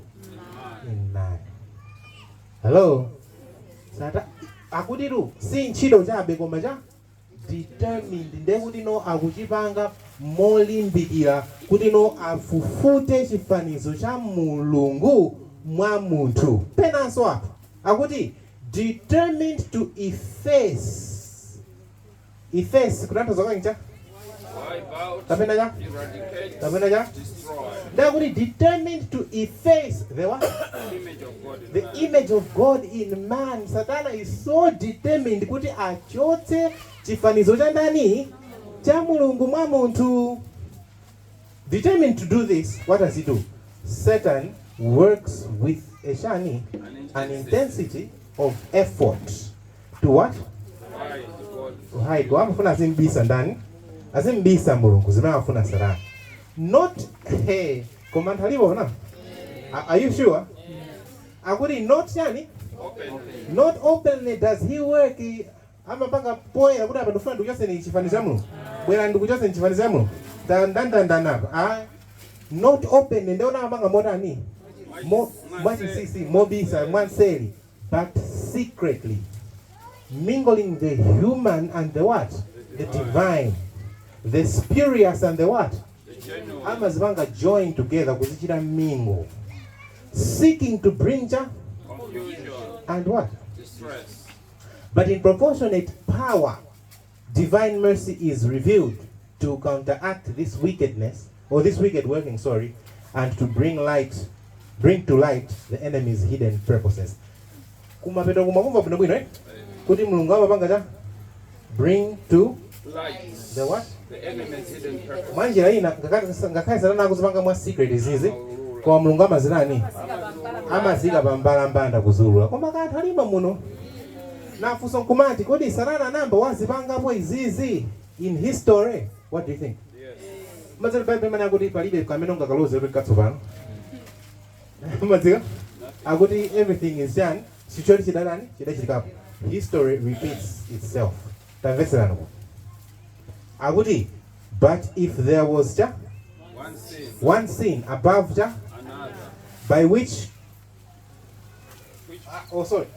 Speaker 1: In man. Hello? Sata akutitu si ntchito chabe, koma cha determined, ndekuti no, akuchipanga Molimbikira kuti no afufute chifanizo cha Mulungu mwa munthu. Penanso apa akuti determined to efface. Efface kutanthauza kwake cha
Speaker 3: Wipe out,
Speaker 1: kapena cha
Speaker 3: eradicate,
Speaker 1: kapena cha
Speaker 3: destroy.
Speaker 1: Ndakuti determined to efface the what?
Speaker 3: Image of God in
Speaker 1: The
Speaker 3: man.
Speaker 1: image of God in man. Satana is so determined kuti achotse chifanizo cha ndani? Cha Mulungu mwa munthu. Determined to do this, what does he do? Satan works with a shani, an intensity of effort to what?
Speaker 3: Hide God.
Speaker 1: To hide. Amafuna azimbisa ndani? Azimbisa Mulungu, zimene amafuna Satana. Not, hey, koma anthu alipo na? Are you sure? Akuti not chani?
Speaker 3: Openly.
Speaker 1: Not openly does he work. Amapanga poyera kuti apa ndikufuna ndikuchotseni chifanizo cha Mulungu. Bwera ndikuchotseni chifanizo cha Mulungu. Ndandandandana apa. Ah, not openly ndiona amapanga motani? Mo mwachisisi, mobisa, mwanseri, but secretly mingling the human and the what? The divine. The spurious and the what?
Speaker 3: The genuine.
Speaker 1: Amazipanga join together kuzichita mingle. Seeking to bring cha
Speaker 3: Confusion.
Speaker 1: and what?
Speaker 3: Distress.
Speaker 1: But in proportionate power, divine mercy is revealed to counteract this wickedness, or this wicked working, sorry, and to bring to light the enemy's hidden purposes. Kumapeto kumakumva bwinobwino, eh? Kuti Mulungu amapanga cha bring to
Speaker 3: Light.
Speaker 1: the what?
Speaker 3: The enemy's hidden purpose.
Speaker 1: Mwanjira ina ngakhale Satana akuzipanga mwa secret izizi, koma Mulungu amazirani? Amazika pambalambanda kuzulula. Koma kanthu alimo muno. Nafunso nkumati, kodi Satana anayamba wazipangapo izizi in history? What do you think?
Speaker 3: Yes.
Speaker 1: Mazali Bible imene akuti palibe kamene ungakaloze kuti katsopano. Mazika? Akuti everything is done. Chichoti chidadani? Chidachitikapo. History repeats itself. Tamvetserani ku. Akuti, but if there was cha
Speaker 3: One sin.
Speaker 1: One sin above cha
Speaker 3: Another.
Speaker 1: By which
Speaker 3: Which
Speaker 1: oh sorry,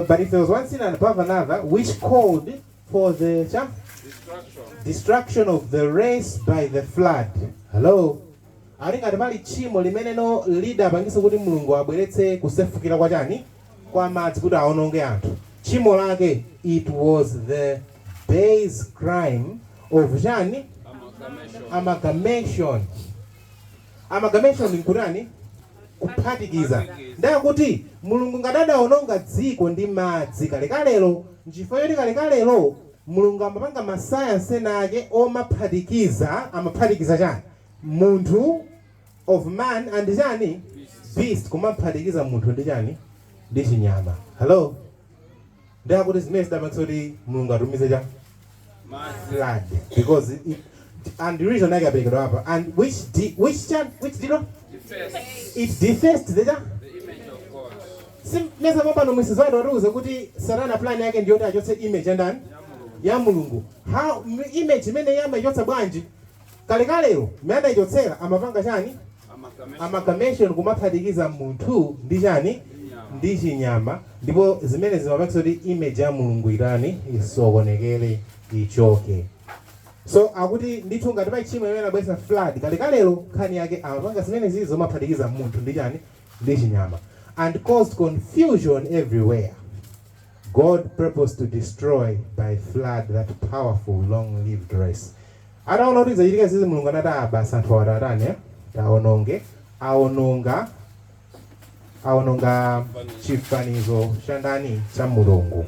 Speaker 1: but if there was one sin and above another which called for the cha
Speaker 3: destruction.
Speaker 1: Destruction of the race by the flood. Hello, ali ngati pali tchimo limene no lidapangisa kuti Mulungu abweretse kusefukira kwa chani, kwa madzi, kuti aononge anthu, tchimo lake, it was the base crime of chani?
Speaker 3: Amalgamation.
Speaker 1: Amalgamation. Amalgamation nkutani? Kuphatikiza. Ndakuti Mulungu ngadadaononga dziko ndi madzi kalekalelo, nchifukwa choti kalekalelo Mulungu amapanga masayansi ena ake omaphatikiza. Amaphatikiza chani? Munthu, of man and chani? Beast. Kumaphatikiza munthu ndi chani? Ndi chinyama. Hello, ndakuti zimene zidapangitsa kuti Mulungu atumize cha
Speaker 3: Madzi.
Speaker 1: Flood, because it, and the reason yake aperekedwa apa, and which di, which chan, which did what?
Speaker 3: Deface.
Speaker 1: It defaced the cha
Speaker 3: The image of God.
Speaker 1: Simnesa pambano Mrs. White watiuza kuti Satana plan yake ndiyoti achotse image ya ndani? Ya Mulungu. How image imene yamaichotsa bwanji? Kalekalero mmene anayichotsera amapanga chani?
Speaker 3: Amalgamation.
Speaker 1: Amalgamation, kumaphatikiza munthu ndi chani?
Speaker 3: Nyama.
Speaker 1: Ndi chinyama. Ndipo zimene zimapangitsa kuti image ya Mulungu itani? Isokonekere, ichoke. So akuti ndithu ngati pali tchimo imene abwesa flood kalekalero, nkhani yake amapanga zimene zizi zomaphatikiza munthu ndi chani? Ndi chinyama, and caused confusion everywhere, God purposed to destroy by flood that powerful, long-lived race. Ataona kuti zachitika zizi, Mulungu anati, "Ah, basi, anthu awa tatani, eh? Taononge." Aononga, aononga chifanizo cha ndani? Cha Mulungu.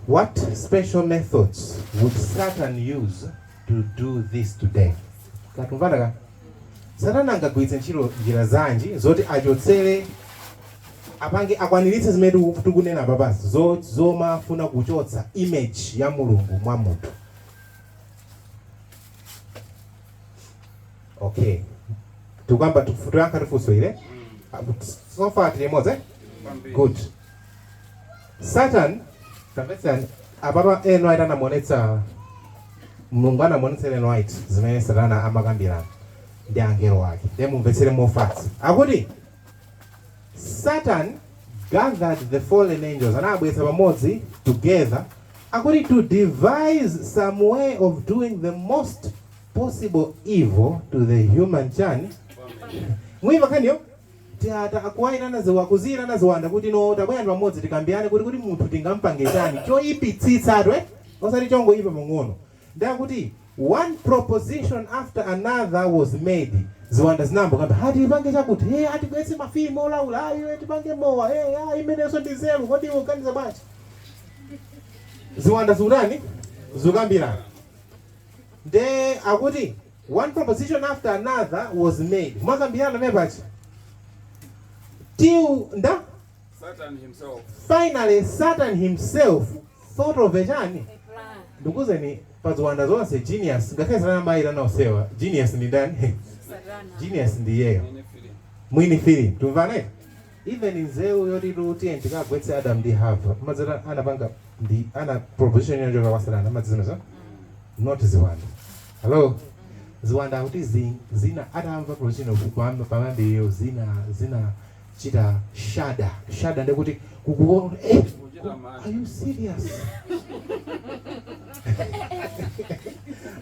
Speaker 1: What special methods would Satan use to do this today? Katumvana ka? Satana angagwiritse ntchito njira zanji zoti achotsere, apange, akwaniritse zimene tikunena papazi, zomafuna kuchotsa image ya Mulungu mwa munthu? Okay, tikuyamba tikuyankha tifunso ile. So far tili limodzi, eh?
Speaker 3: Kwambiri.
Speaker 1: Good. Satan, tamvetsani apapa, Ellen White anamuonetsa, Mulungu anamuonetsa Ellen White zimene Satana amakambirana ndi angelo ake. Ndiye mumvetsere mofatsa. Akuti Satan gathered the fallen angels, anabweretsa pamodzi together. Akuti to devise some way of doing the most possible evil to the human chani. Mwimva nkhaniyo? Tiata akuwayirana ziwa kuziyirana ziwanda kuti no, tabwera pamodzi tikambiyane kuti munthu tingampange chani choyipitsitsatu, eh? Osati chongoyipa pang'ono. Ndakuti one proposition after another was made. Ziwanda zinambo kamba hati tipange chakuti, hey, atibwetse mafilimu olaula, ayo tipange mowa, hey, ah, imenenso ndi nzeru. Kodi iwe uganiza bwanji? Ziwanda zikutani? Zikukambirana. Nde akuti one proposition after another was made, mwakambirana mepachi till nda
Speaker 3: Satan himself.
Speaker 1: Finally Satan himself thought of a chani. Ndikuzeni, pa ziwanda zonse genius, ngakhale Satana mayira naosewa, genius ndi ndani? Genius ndi iyeyo.
Speaker 3: Many feeling.
Speaker 1: Mwini feeling, tumvana even nzeru yoti tiye tikagwetse Adam ndi Hava, madzata anapanga ndi ana proposition yochoka kwa Satana madzizimezo, not ziwanda. Hello, ziwanda akuti zina atamva proposition pamambiriyo zina chita shada shada, ndekuti kukuona, eh,
Speaker 3: Kuchita mantha.
Speaker 1: Are you serious?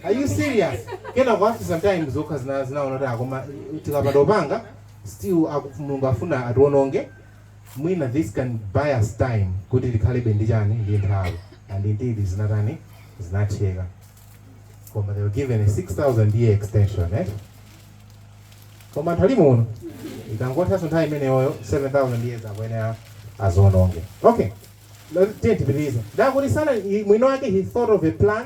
Speaker 1: Are you serious? Kena after sometimes zokha zinaona kuti akoma tikapanda upanga still Mulungu afuna ationonge, mwina this can buy us time kuti tikhalebe ndi chani, ndi nthawi. And indeed zinatani? Zinatheka. Koma they were given a 6000 year extension, eh? Koma anthu ali muno ikangothanso nthawi imeneyoyo, 7000 years, akuyenera aziononge. Okay, tiye tipitirize. Ndakuti sana mwini wake, he thought of a plan.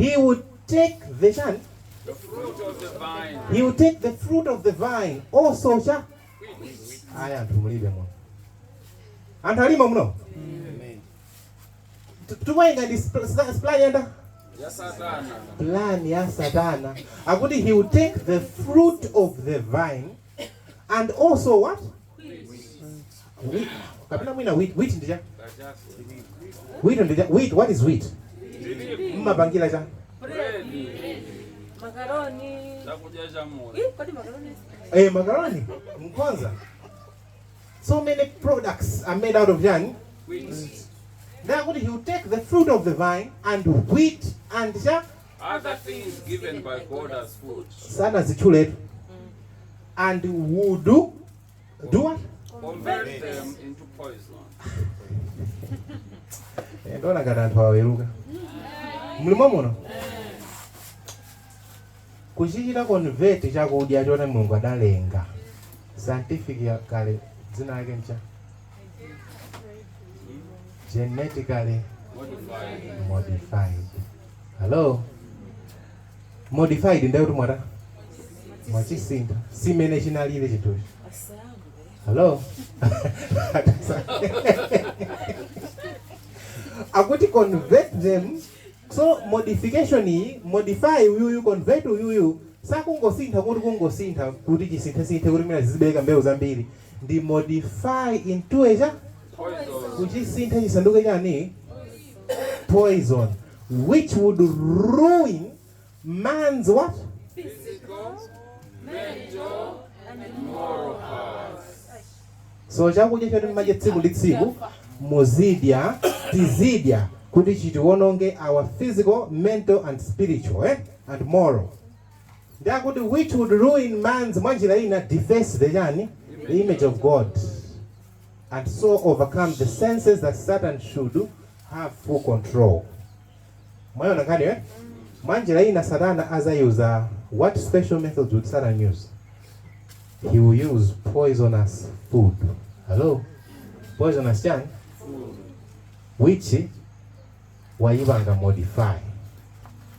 Speaker 1: He would take the chani?
Speaker 3: The fruit of the vine.
Speaker 1: He would take the fruit of the vine also cha aya. Anthu mulibe muno, anthu alimo muno? Tikuyenga ndi plan yanda
Speaker 3: Ya Satana.
Speaker 1: Plan ya Satana. Akuti he would take the fruit of the vine and also what? Wheat. Kapena mwina wheat. Wheat ndija wheat ndija wheat. What is wheat? Mmapangira cha
Speaker 3: Bread.
Speaker 4: Macaroni.
Speaker 3: Chakudya cha moyo.
Speaker 4: Ih, kodi macaroni?
Speaker 1: Eh, macaroni mkonza. So many products are made out of chani?
Speaker 3: Wheat.
Speaker 1: Ndakuti he would take the fruit of the vine and wheat and cha
Speaker 3: Other things given by God as food.
Speaker 1: Sana zitchuletu. And would do what?
Speaker 3: Convert them into poison.
Speaker 1: Eh, ndona ngati anthu aweruka mlimo muno kuchichita convert chakudya choti Mulungu adalenga scientific ya kale, dzina lake ncha genetically
Speaker 3: Modified.
Speaker 1: Modified. Hello, modified ndekuti mwata mwachisintha simene chinalire chinthuchi. Hello, akuti convert them. So modification iyi, modify uyuyu, convert uyuyu, sakungosintha kuti kungosintha kuti chisinthe-sinthe kuti mina zizibereka mbewu zambiri, ndi modify into a cha
Speaker 3: Poison.
Speaker 1: Kuchisintha chisanduke chani? Poison, which would ruin man's what?
Speaker 3: Physical, mental, and moral powers.
Speaker 1: So chakudya choti mmadya tsiku ndi tsiku, muzidya, tizidya kuti chitiwononge our physical, mental and spiritual, eh? And moral. Ndakuti which would ruin man's, mwanjira ina deface the chani? The image of God, and so overcome the senses that Satan should have full control. Mwaona nkhani, eh? Mwanjira ina Satana azayuza, what special methods would Satan use? He will use poisonous food. Hello, poisonous chani? Which wayipanga modify,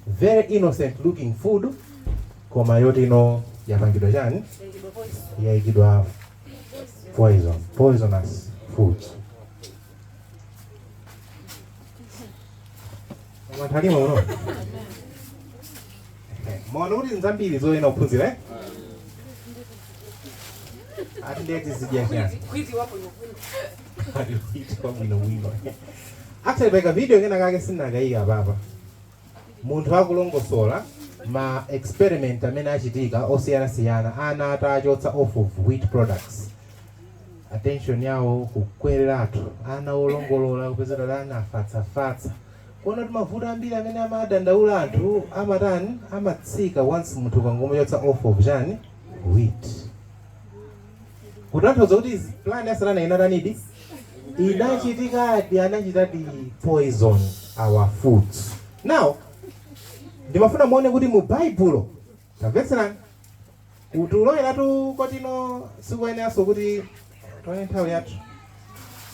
Speaker 1: very innocent looking food, koma yoti ino yapangidwa chani? Yayikidwa poison, poisonous food. Anthu alimo muno maona kuti nzambiri zoyena kuphunzira, eh? Ati ndiye tizidya chani?
Speaker 4: Kwizi wapo bwino.
Speaker 1: Ati bwino bwino. Actually paika video kena kake sinakayika papa, munthu akulongosola ma experiment amene achitika osiyanasiyana ana atachotsa off of wheat products. Attention yawo kukwereratu, ana olongolola kupezera ana afatsafatsa, kuona kuti mavuto ambiri amene amadandaula anthu amatani, amatsika once munthu ukangomuchotsa off of chani, wheat. Kutanthauza kuti plan ya Satana inatanidi, inachitikadi, anachitadi poison our foods. Now ndimafuna muone kuti mu Baibulo, tamvetserani, kuti uloweratu kotino sikuyeneranso kuti tione nthawi yathu.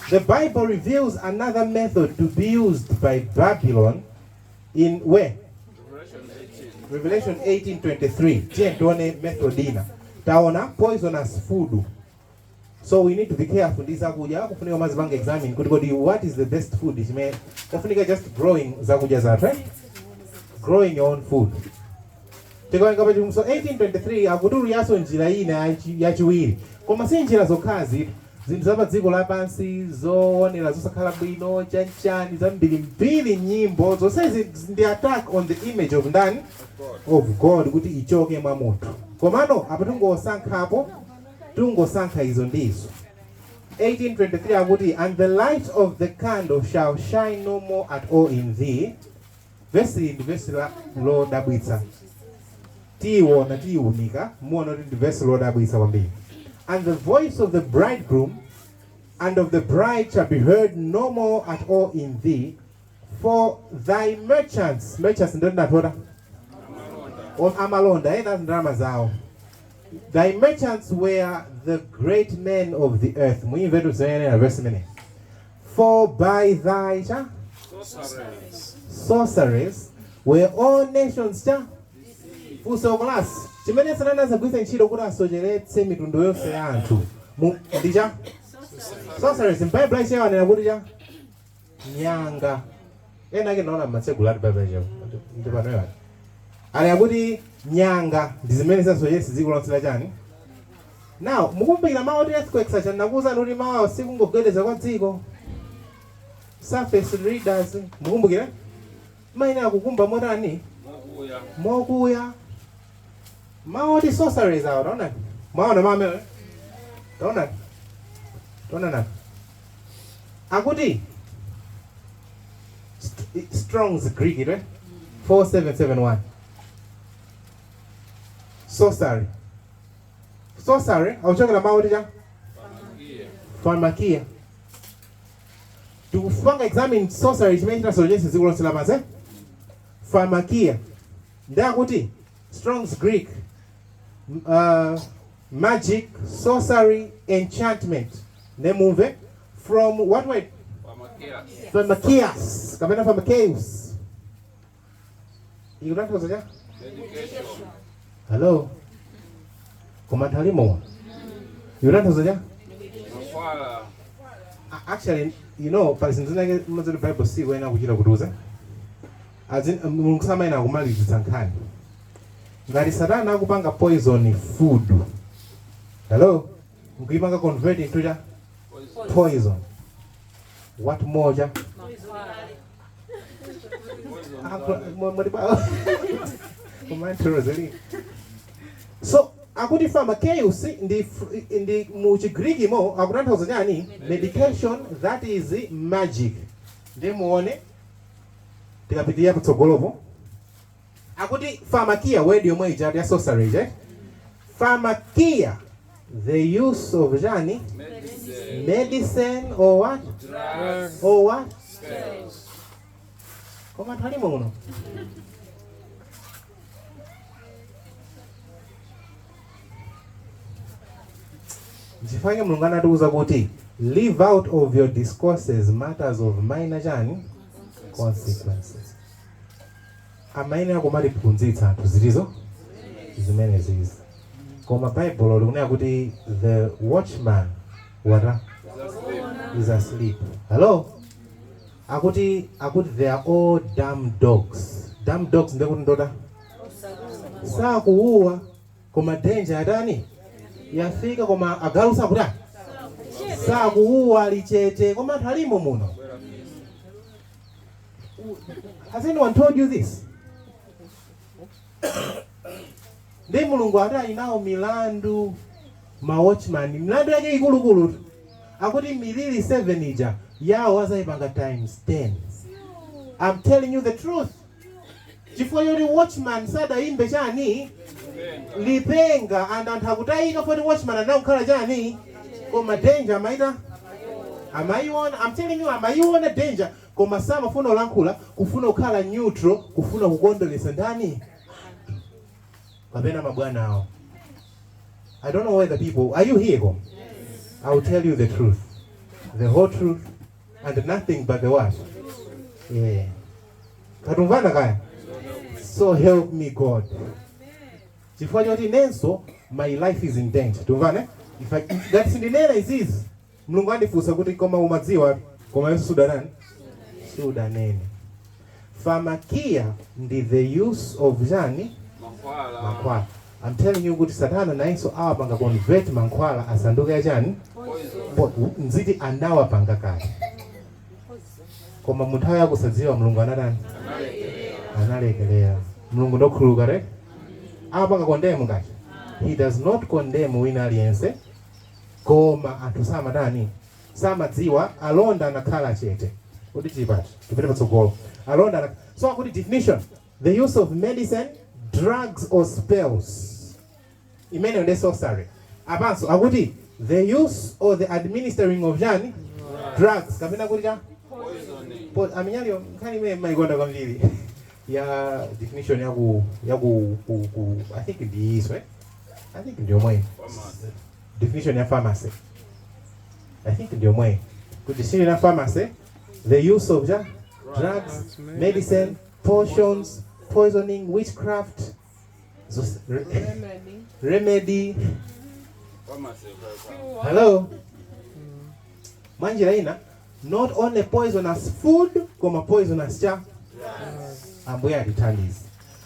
Speaker 1: The Bible reveals another method to be used by Babylon in where?
Speaker 3: Revelation 18.
Speaker 1: Revelation 18:23. Tiye tione method ina. Taona poisonous food, so we need to be careful ndi zakudya. Kufunika mazipanga examine kuti kodi what is the best food chimene kufunika, just growing zakudya zathu, eh? Growing your own food. Tikawerenga pa Chivumbulutso 18:23, akutuluyanso njira ina yachiwiri, koma si njira zokhazi, zinthu za pa dziko lapansi zoonera zosakhala bwino, chanchani, zambirimbiri, nyimbo zonsezi ndi attack on the image of ndani?
Speaker 3: God.
Speaker 1: Of God, kuti ichoke mwa munthu. Komano apa tungosankhapo, tungosankha izo ndizo. 18:23 akuti, "And the light of the candle shall shine no more at all in thee." Vesi iyi ndi vesi lodabwitsa. Tiyiona, tiyiunika, muona kuti ndi vesi lodabwitsa kwambiri. "And the voice of the bridegroom and of the bride shall be heard no more at all in thee, for thy merchants," merchants ndo ndinatota amalonda ena ndalama zawo, "thy merchants were the great men of the earth." Muimvetu zoyenera verse imene. "For by thy" cha?
Speaker 3: Sorceries.
Speaker 1: "Sorceries were all nations" cha? Funso class, chimene Satana azagwiritsa ntchito kuti asocheretse mitundu yonse ya anthu ndi cha sorceries. M'Bible achiyawanena kuti cha nyanga. Ena ake naona matsegulu ati Bible achiyawa ndi pano yati ali akuti nyanga ndi zimene zasocheretsa dziko lonse la chani. Now mukumbukira mawu oti earthquakes acha, nakuwuzani kuti mawu sikungogwedeza kwa dziko, surface readers, mukumbukira maina akukumba motani?
Speaker 3: Mokuya.
Speaker 1: Mokuya. Mawu oti sorceries awo, taonani, mwaona mawu amene, taonani, taonani, akuti Strong's Greek ite 4771, sorcery. Sorcery akuchokera mawu oti cha?
Speaker 3: Pharmakia.
Speaker 1: Pharmakia. Tikupanga examine sorcery chimene chinasocheretsa dziko lonse lapansi, eh? Pharmakia ndakuti Strong's Greek, magic, sorcery, enchantment. Nemumve from what word?
Speaker 3: Pharmakia.
Speaker 1: Pharmakias kapena pharmakeus ikutanthauza cha?
Speaker 3: Medication.
Speaker 1: Hello, koma anthu alimo, ikutanthauza cha?
Speaker 3: Mankhwala.
Speaker 1: Actually, pali zinthu zinake mazoti Bible sikuyenera kuchita kutiuza. Mulungu samayenera kumalizitsa nkhani. Ngati Satana akupanga poison food, hello, nkuipanga convert into cha?
Speaker 3: Poison.
Speaker 1: Poison, what more cha?
Speaker 3: Poison.
Speaker 1: So akuti pharmakeus ndi mu Chigriki mo akutanthauza chani? Medication that is magic. Ndi muone tikapitirira patsogolopo akuti pharmakia, word yomwe ija ya sorcery, eh? Pharmakia, the use of chani?
Speaker 3: Medicine.
Speaker 1: Medicine or what?
Speaker 3: Drugs.
Speaker 1: Or what?
Speaker 3: Spells.
Speaker 1: Koma anthu alimo muno. Nchifukwa Mulungu anatiuza kuti leave out of your discourses matters of minor chani, consequences. Amayenera kumatiphunzitsa anthu zilizo zimene zizi, koma Baibulo likunena kuti the watchman wata?
Speaker 3: Is asleep.
Speaker 1: Is asleep. Hello, akuti they are all dumb dogs. Dumb dogs ndekuti ndota sakuuwa, koma danger atani, yafika, koma agalu sakuti sakuuwa, lichete. Koma anthu alimo muno. Has anyone told you this? Ndi Mulungu ati ali nawo milandu ma watchman, milandu yake ikulukulu. Akuti miliri 7 ija yawo azayipanga times 10. I'm telling you the truth. Chifukwa choti watchman sadayimbe chani lipenga, and anthu akutayika foti watchman anakukhala chani, koma danger amaita amayiona. I'm telling you, amayiona danger, koma samafuna kulankhula, kufuna kukhala neutral, kufuna kukondweretsa ndani, kapena mabwana awo. I don't know whether people are you here? Kom? I will tell you the truth, the whole truth, and nothing but the what? Yeah. Katumvana kaya? So help me God. Chifukwa choti nenso my life is in danger. Tumvane? If I ngati sindinena izizi, Mulungu andifunsa kuti koma umadziwa, koma yesu sudanani? Sudanene. Pharmakia ndi the use of chani?
Speaker 3: Mankhwala.
Speaker 1: Mankhwala. I'm telling you kuti Satana nayenso awapanga convert mankhwala asanduke achani?
Speaker 3: Poison.
Speaker 1: Nziti anawapanga kale. Koma mu nthawi yakusadziwa Mulungu anatani? Analekelera. Mulungu ndokhululuka re? Amapanga condemn ngati? He does not condemn wina aliyense, koma anthu samadani, samadziwa. Alonda anakhala chete. Kuti chipati tipite patsogolo. Alonda so akuti definition: the use of medicine, drugs or spells. Imeneyo ndi sorcery. Apanso akuti the use or the administering of chani, drugs, kapena kuti cha
Speaker 3: Poisoning.
Speaker 1: Aminyalio nkhani imene maikonda kwambiri ya definition yaku ku I think ndi iso, eh? I think ndi yomwe
Speaker 3: Pharmacy.
Speaker 1: Definition ya pharmacy, I think ndi yomwe kuti definition ya pharmacy: the use of ja drugs, medicine, potions, poisoning, witchcraft,
Speaker 4: Remedy.
Speaker 1: Remedy.
Speaker 3: Pharmacy. Kwa.
Speaker 1: Hello. Mwanjira ina, not only poisonous food, koma poisonous cha. Ambuye atithandize.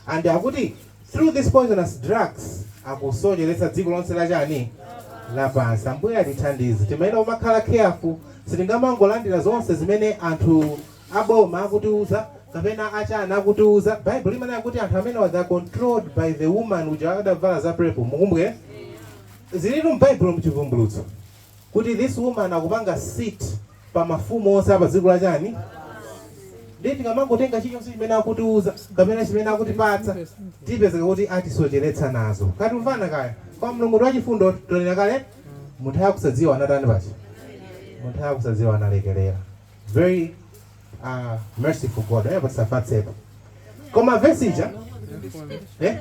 Speaker 1: And akuti through these poisonous drugs akusocheretsa dziko lonse la chani, lapansi. Ambuye atithandize. Timayenera kumakhala careful. Sitingamangolandira zonse zimene anthu aboma akutiuza kapena achana akutiuza. Bible imanena kuti anthu amene they are controlled by the woman uja adavala za purple. Mukumbukire zilitu m'Bible, mchivumbulutso, kuti this woman akupanga sit pa mafumu onse apa dziko la chani. Ndi tikamangotenga chilichonse chimene akutiuza kapena chimene akutipatsa, tipezeka kuti atisocheretsa nazo. Katumvana kaya? Kwa Mulungu ndi wachifundo, tonena kale, munthu akusadziwa anatani pachi, munthu akusadziwa analekelera. Very merciful God, eh, patisafatsepo. Koma vesi ija, eh,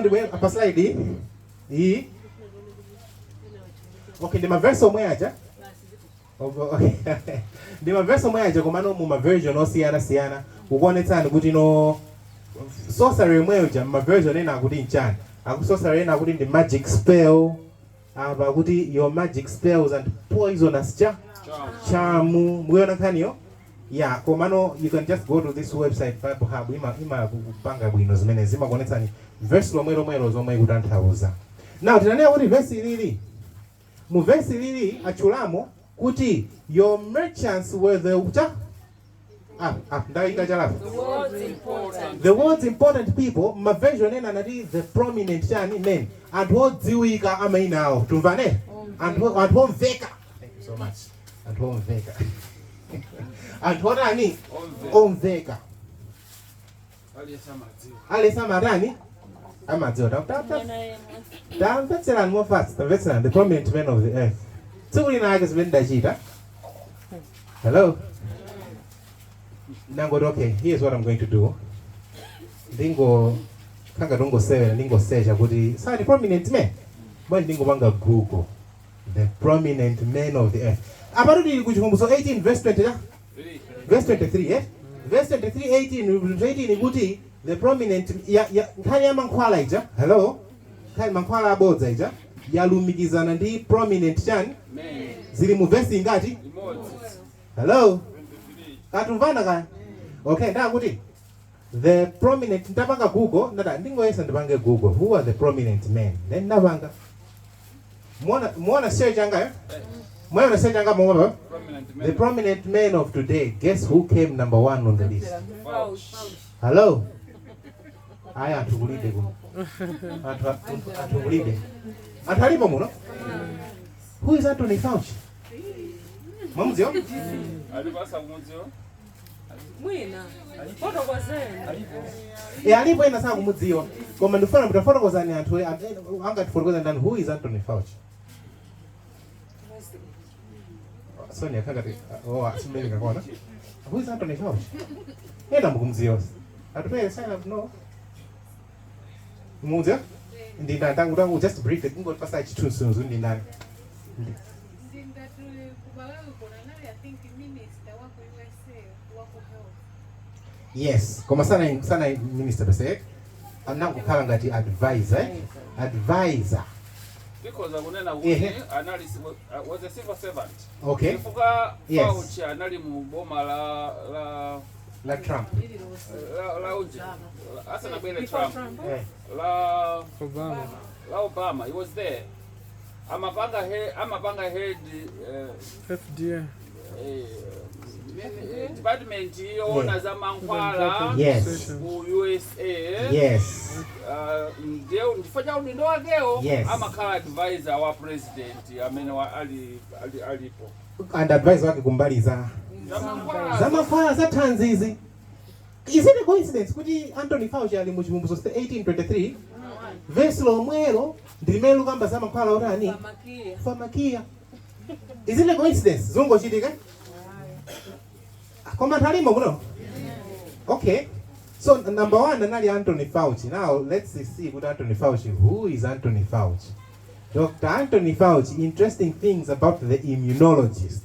Speaker 1: ndibwe pa slide iyi. Okay, ndi mavesi omwe aja. Okay. Ndi mavesi omwe aja, komano mu maversion osiyana-siyana, kukuonetsani kuti no sorcery imweyo ja maversion ena akuti nchani. Aku sorcery ena akuti ndi magic spell, apa akuti your magic spells and poisonous cha
Speaker 3: Charm.
Speaker 1: Charm. Mukuiona nkhaniyo ya? Komano you can just go to this website, Bible Hub, ima kupanga bwino zimene zimakuonetsani verse lomwe lomwelo zomwe ikutanthauza. Now tinanena kuti verse ilili, mu verse ilili atchulamo kuti your merchants were the cha ndayika chalapo.
Speaker 4: The world's important.
Speaker 1: The world's important people. Maversion ena anati the prominent chani men, anthu odziwika amayina awo. Tumvane? Anthu omveka. Thank you so much. Anthu omveka, anthu otani?
Speaker 3: Omve.
Speaker 1: Omveka.
Speaker 3: Aliyesa madziwa.
Speaker 1: Alesa amatani? Amadziwa. Tamvetserani mofatsa, tamvetserani. The prominent men of the earth. Tsiku lina ake zimene ndachita, hello, nangoti okay, here's what I'm going to do. Ndingo khanga ndingosewera, ndingosecha kuti sali prominent men bwanji. Ndingopanga Google "the prominent men of the earth". Apatu tili ku Chivumbulutso 18 verse 20 cha
Speaker 3: 3.
Speaker 1: Verse 23, eh? Verse 23, 18, 18 ikuti the prominent ya nkhani ya mankhwala ija, hello, nkhani mankhwala abodza ija yalumikizana ndi prominent chani.
Speaker 3: Men.
Speaker 1: Zili mu verse ingati?
Speaker 3: Imodzi.
Speaker 1: Hello.
Speaker 3: 23.
Speaker 1: Katumvana kaya? Okay, ndakuti the prominent, ndapanga Google, ndada ndingoyesa ndipange Google "who are the prominent men", then ndapanga, muona, muona search yangayo, muona search yanga momwe.
Speaker 3: Prominent
Speaker 1: The
Speaker 3: men.
Speaker 1: prominent men of today, guess who came number one on the list?
Speaker 4: Fauci.
Speaker 1: Hello. Aya, anthu kulibe kuno, anthu kulibe, anthu alipo muno. Who is Anthony Fauci? Mwamudziwa?
Speaker 3: Alipasa kumudziwa?
Speaker 4: Mwina fotokozeni.
Speaker 1: E, alipo ena sakumudziwa, koma ndifuna mutafotokozani anthu angatifotokoza ndani. Who is Anthony Fauci? Sonia kakati, oh, asimene kakona. Who is Anthony Fauci? Ena mukumudziwa? Atupere sign up, no? Mumudziwa? Ndi ndani? Tangu tangu, just brief it, kungotipasa chithunzithunzi, ndi ndani?
Speaker 5: Ndingati kubalawi kona nali, I think, minister waku USA waku health.
Speaker 1: Yes, koma sana sana minister pese anangokhala ngati advisor, eh? Advisor.
Speaker 3: Tikhoza kunena kuti
Speaker 1: Ehe.
Speaker 3: anali was a civil servant.
Speaker 1: Okay.
Speaker 3: Chifukwa
Speaker 1: Yes.
Speaker 3: Fauci anali mu boma la
Speaker 1: La Trump.
Speaker 3: la uji asanabwere
Speaker 4: Before
Speaker 3: Trump.
Speaker 4: Trump.
Speaker 1: Eh.
Speaker 3: La
Speaker 6: Obama.
Speaker 3: La Obama, he was there. Amapanga head
Speaker 6: FDA.
Speaker 3: Department yoona za mankhwala ku USA. Ndiye ndifo cha udindo wakewo. Amakhala advisor wa president amene ali alipo.
Speaker 1: And advisor wake kumbali za
Speaker 3: za mankhwala.
Speaker 1: Za mankhwala, za thanzizi. Is it a coincidence kuti Anthony Fauci ali mu Chivumbulutso 18:23, verse lomwelo ndi limene lukamba za mankhwala otani?
Speaker 4: Pharmakia.
Speaker 1: Pharmakia. Is it a coincidence? Zungochitika koma anthu alimo kuno. Okay, so number one anali Anthony Fauci. Now let's see kuti Anthony Fauci, who is Anthony Fauci? Dr. Anthony Fauci, interesting things about the immunologist.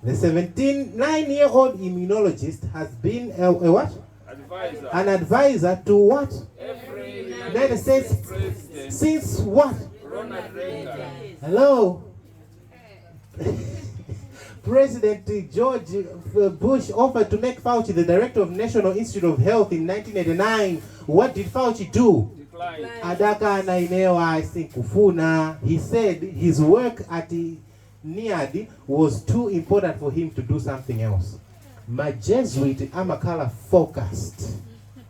Speaker 1: The 79-year-old immunologist has been a what?
Speaker 3: Advisor.
Speaker 1: An advisor to what?
Speaker 3: Every
Speaker 1: United States
Speaker 3: president.
Speaker 1: Since what?
Speaker 3: Ronald Reagan.
Speaker 1: Hello. President George Bush offered to make Fauci the director of National Institute of Health in 1989. What did Fauci do?
Speaker 3: Declined.
Speaker 1: Adakana, "Inewa sinkufuna." He said his work at the NIAID was too important for him to do something else. Ma Jesuit amakhala focused.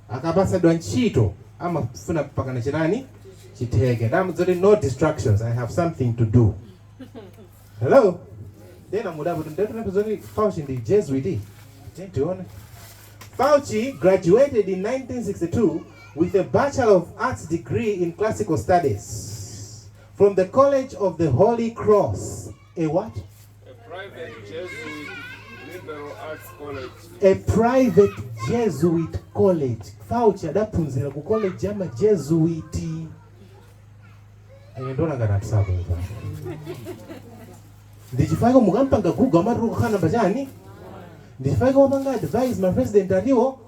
Speaker 1: Akapasadwa ntchito amafuna pakana chitani chitheke. Ndamuzoti, "No distractions, I have something to do." Hello? Then amudapo ndetuna Fauci ndi Jesuit. Tione. Fauci graduated in 1962 with a Bachelor of Arts degree in Classical Studies from the College of the Holy Cross. A what?
Speaker 3: A private Jesuit liberal arts college.
Speaker 1: A private Jesuit college. Fauci adaphunzira ku college ya ma Jesuit. Ine ndona ngati atisakumva. Ndichifukwa mukampanga Google amati kukhala namba chani? Ndichifukwa wapanga advise ma president aliwo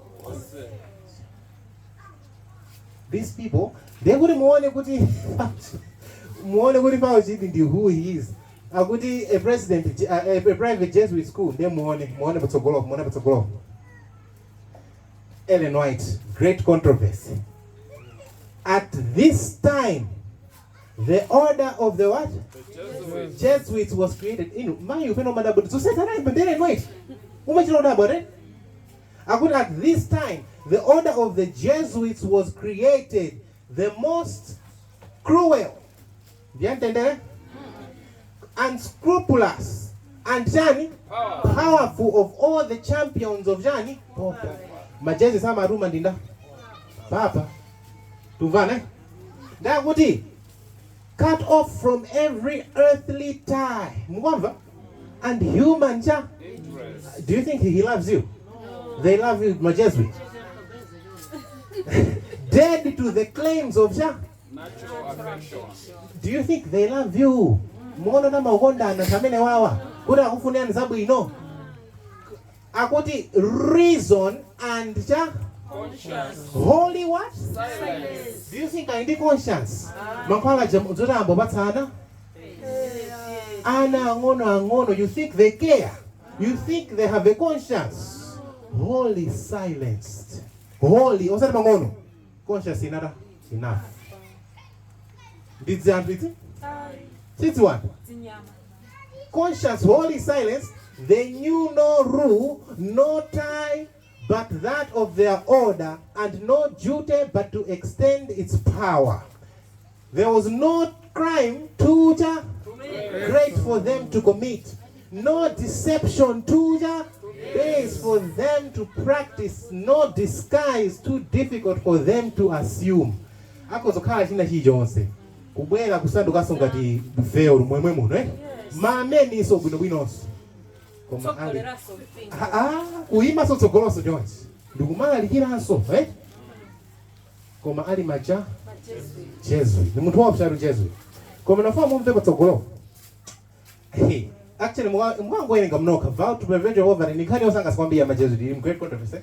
Speaker 1: these people. Ndiye kuti muone kuti Fauci ndi who he is. Akuti a private Jesuit school. Ndiye muone patsogolo, muone patsogolo. Ellen White, great controversy. At this time the order of the what?
Speaker 3: The Jesuits.
Speaker 1: Jesuits was created. Inu mayi upena umadabwa zosiyana ndi Ellen White, umachita udabwa, right? Akuti at this time the order of the Jesuits was created, the most cruel, ndiyamtendere, unscrupulous and chani?
Speaker 3: Power.
Speaker 1: Powerful of all the champions of chani? Pope. Ma Jesuits amaruma ndinda papa tumvana ndakuti cut off from every earthly tie, mukwamva, and human cha
Speaker 3: Interest.
Speaker 1: Do you think he loves you? They love you, ma Jesuit? Dead to the claims of cha
Speaker 3: Natural affection.
Speaker 1: Do you think they love you? Muona na maukondana kamene wawa kuti akufunirani zabwino? Akuti reason and cha
Speaker 3: Conscience.
Speaker 1: Holy what?
Speaker 3: Silence.
Speaker 1: Do you think ali ndi conscience? Mankhwala zoti ambopatsana ana ang'ono ang'ono, you think they care? You think they have a conscience? Holy silenced, holy, osati pang'ono. Conscience inata enough. Ndidzi anthu idzi sidziwanthu.
Speaker 4: Zinyama.
Speaker 1: Conscience wholly silenced, they knew no rule, no tie but that of their order, and no duty but to extend its power. There was no crime too great for them to commit. No deception too base for them to practice, no disguise too difficult for them to assume. Akozokhala china chilichonse kubwera kusandukanso ngati veil mwemwe muno, eh? Maameniso bwinobwinonso, koma ali
Speaker 4: Tsogoleranso mpingo.
Speaker 1: Ah, ah, kuyimaso tsogoloso chonchi ndikumalalikiraso, eh? Koma ali maja Jesuit ni munthu waupsatu Jesuit, koma nafuna mumve patsogolo. Hey, actually mwangowerenga mnokha vow to prevent Jehovah ni nkhani yosanga sikwambia ma Jesuit ili great controversy.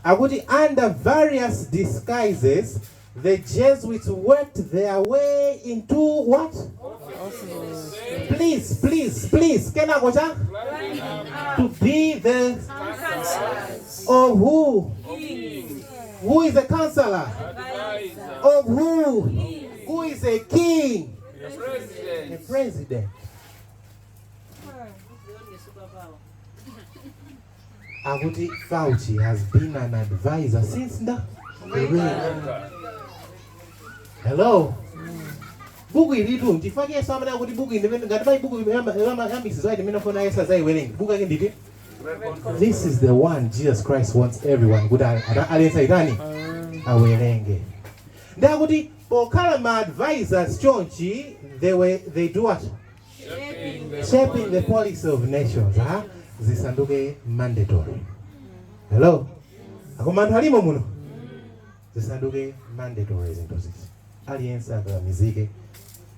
Speaker 1: Akuti under various disguises the Jesuits worked their way into what? Please, please, please, kenako cha to be the of who? Who is a counselor?
Speaker 3: Advisor.
Speaker 1: Of who? Who is a king?
Speaker 3: The president.
Speaker 1: The president.
Speaker 4: The only superpower.
Speaker 1: Akuti Fauci has been an advisor since the reign. Hello. Buku ilitu ntifake Yesu amene akuti buku ili ngati pai buku ya Mrs. White imene afuna Yesu azayiwerenge. Buku yake nditi? This is the one Jesus Christ wants everyone kuti aliyense itani awerenge. Ndakuti pokhala ma advisors chonchi, they do what? Shaping the policy of nations, ha? Zisanduke mandatory. Hello. Akoma anthu alimo muno, zisanduke mandatory zinthu zizi, aliyense akakamizike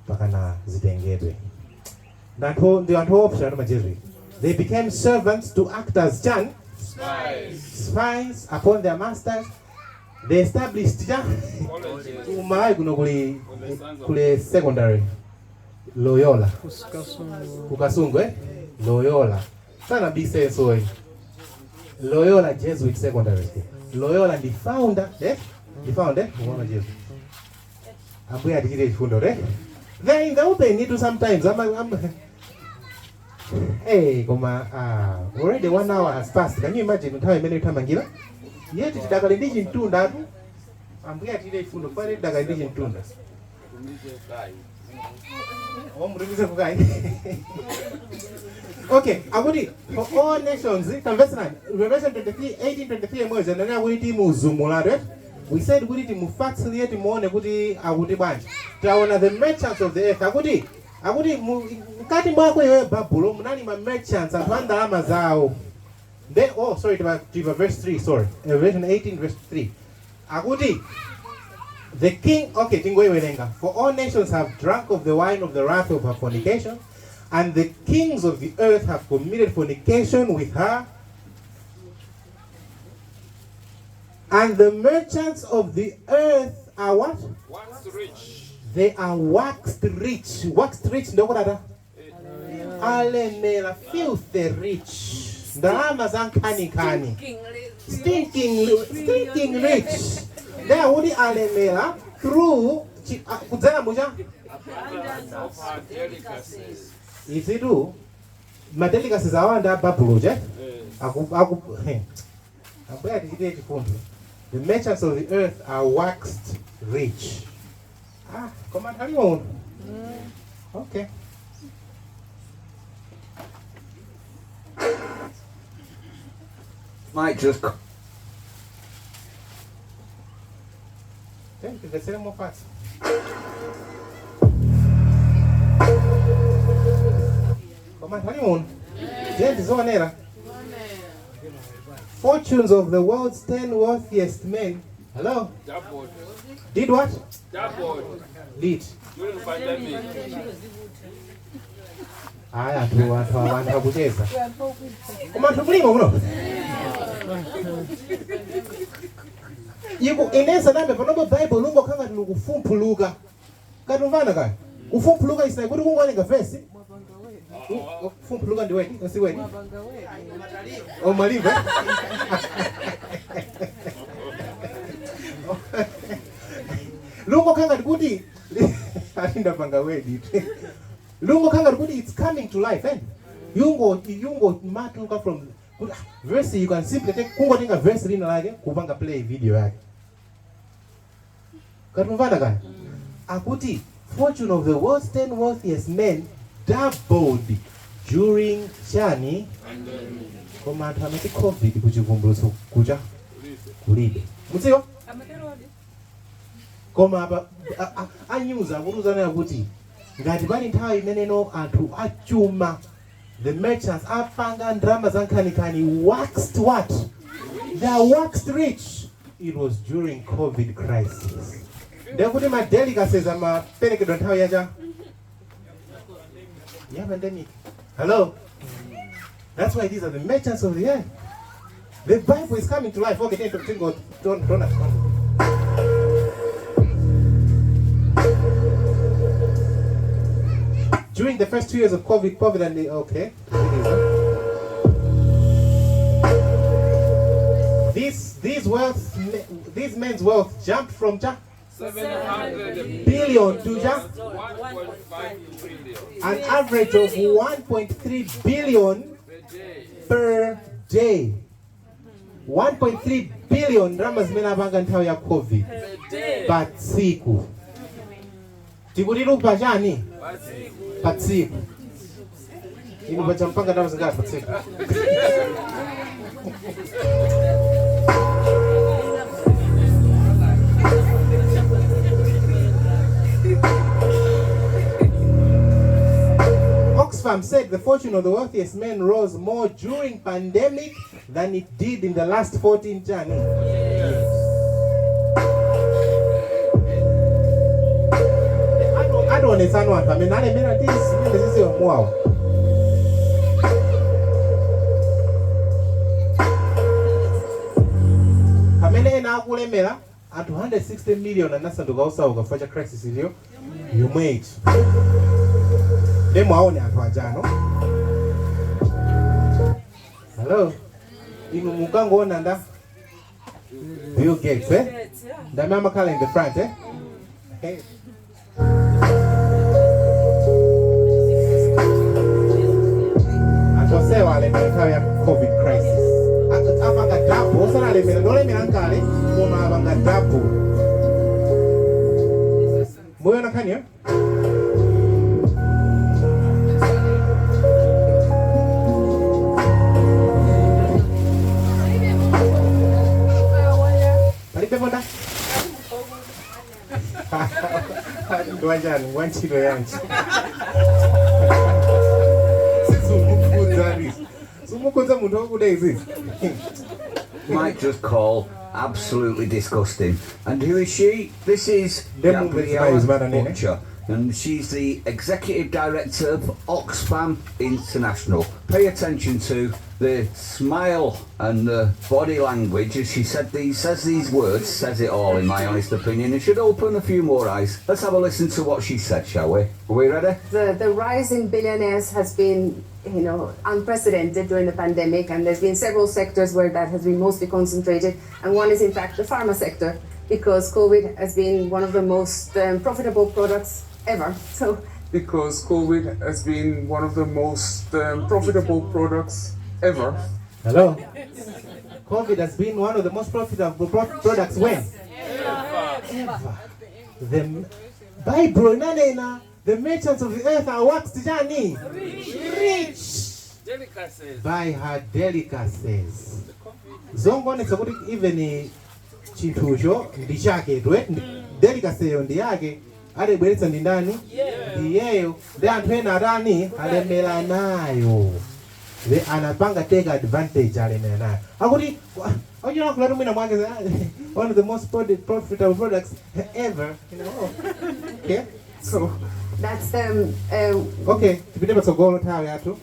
Speaker 1: pakana zitengedwe. Ndi anthu opsa atu ma Jesuit. They became servants to act as chan
Speaker 3: Spies.
Speaker 1: Spies upon their masters. They established cha
Speaker 3: Colleges.
Speaker 1: Kumalawi kuno kuli secondary Loyola.
Speaker 6: Kukasungu.
Speaker 1: Kukasungu, eh? Loyola sana bisenso, eh? Loyola Jesuit Secondary School. Loyola ndi founder, eh? Ndi founder, eh? Umeona Jesuit. Ambuye atichite chifundo, eh? They're in the open itu sometimes. Hey, koma ah, already one hour has passed. Can you imagine nthawi imene ithamangira? Yet tidakali ndi chintunda atu. Ambuye atichite chifundo, pale tidakali ndi chintunda.
Speaker 3: Tumize kai.
Speaker 1: Omutumize kukai. Okay, akuti for all nations, tamveserani. Revelation 23, 18, 23 mwezi ndani akuti timuzumulatu, eh? We said kuti timufatsiliye timuone kuti akuti bwanji. Taona the merchants of the earth. Akuti mkati mwako iwe Babulo munali ma merchants, anthu a ndalama zawo. Then, oh, sorry, tiva verse 3, sorry. Revelation 18 verse 3. Akuti the king, okay, tingoiwerenga. For all nations have drunk of the wine of the wrath of her fornication, and the kings of the earth have committed fornication with her. And the merchants of the earth are what?
Speaker 3: Wax rich.
Speaker 1: They are waxed rich. Waxed rich, ndokudada? Alemela, filthy rich. Ndalama za nkhaninkhani. Stinking, stinking rich. Ndayakudi alemela through kudzera mucha
Speaker 3: Of her delicacies.
Speaker 1: izitu ma delicacies awanda ababulo che
Speaker 3: Eh.
Speaker 1: aku aku ambuye tichite chifundo. The merchants of the earth are waxed rich. Ah, koma anthu aliwo uno. Okay.
Speaker 7: Might just
Speaker 1: Thank you. Timvetsere mofatsa. Koma anthu aliwo uno, tiye tizionera. Fortunes of the world's 10 wealthiest men. Hello?
Speaker 3: Doubled.
Speaker 1: Did what?
Speaker 3: Doubled.
Speaker 1: Did.
Speaker 3: During pandemic.
Speaker 1: Aya, anthu akucheza. Koma anthu mulimo muno. Iku inensa nambe panopo Bible lungokhala ngati likufumpuluka. Katumvana kaya? Kufumpuluka is like kuti kungowerenga verse. Kufumpuluka ndi wedi, si wedi. Oh, malimba. Lungokhala ngati kuti ndapanga wedi. Lungokhala ngati kuti it's coming to life, eh? Yungo matuka from kuti, ah, verse you can simply take, kungotenga verse lina lake kupanga play video yake. Katumvana kaya? Akuti fortune of the world's 10 wealthiest men doubled During chani? Koma anthu amati COVID kuchivumbulutso kucha kulibe. Mudziwa? Koma apa anyuza akutiuzanena kuti ngati pali nthawi imeneno anthu achuma, the merchants apanga ndalama za nkhaninkhani, waxed what? They are waxed rich. It was during COVID crisis. Ndekuti ma delicacies amaperekedwa nthawi yacha ya pandemic. Hello? That's why these are the merchants of the earth. The Bible is coming to life. Okay, then don't don't. During the first 2 years of COVID and the, okay. These men's wealth jumped from
Speaker 3: 700
Speaker 1: billion to
Speaker 3: 1.5 trillion.
Speaker 1: An average of 1.3 billion per day. 1.3 billion ndalama zimene apanga nthawi ya COVID pa tsiku. Tikutilupa chani? Pa tsiku. Inu pachampanga ndalama zingati pa tsiku? Oxfam said the fortune of the wealthiest men rose more during pandemic than it did in the last 14 years. Adonetsano anthu amene alemera ndi zimene ziziwamuwawa. Pamene ena akulemera anthu 160 million anasanduka osauka chifukwa cha crisis iliyo yomweyi. Ndemwaone anthu ajano. Hello? Inu mukangoona nda Bill Gates, eh? Ndame amakhala in the front, eh? Hey. Anthu osewa alemera nthawi ya COVID crisis. Apanga double, osanalemera, ndolemera nkale, koma apanga double. Muyiona nkhani, eh? Palibe ndiwanjani wantchito yanji sizumukhudza sumukhudza munthu wakuda izizi.
Speaker 7: Might just call absolutely disgusting. And who is she? This is Gabriella Butcher, and she's the executive director of Oxfam International. Pay attention to the smile and the body language as she said these, says these words, says it all in my honest opinion. It should open a few more eyes. Let's have a listen to what she said, shall we? Are we ready?
Speaker 8: The rise in billionaires has been, you know, unprecedented during the pandemic, and there's been several sectors where that has been mostly concentrated, and one is in fact the pharma sector, because COVID has been one of the most profitable products ever. So,
Speaker 6: because COVID has been one of the most profitable products ever.
Speaker 1: Hello? COVID has been one of the most profitable products when? Ever. The Bible inanena, the merchants of the earth are waxed chani? Rich.
Speaker 3: Delicacies.
Speaker 1: By her delicacies. Zongoonetsa kuti even chinthucho ndi chake twe delicacy yo ndi yake adebweretsa ndi ndani? Ndiyeyo. Ndi anthu ena atani alemera nayo. The anapanga take advantage alemera nayo. Akuti ochilankhula mwina mwake one of the most profitable products ever, you know. Okay?
Speaker 8: So that's
Speaker 1: okay, tipite patsogolo nthawi yathu.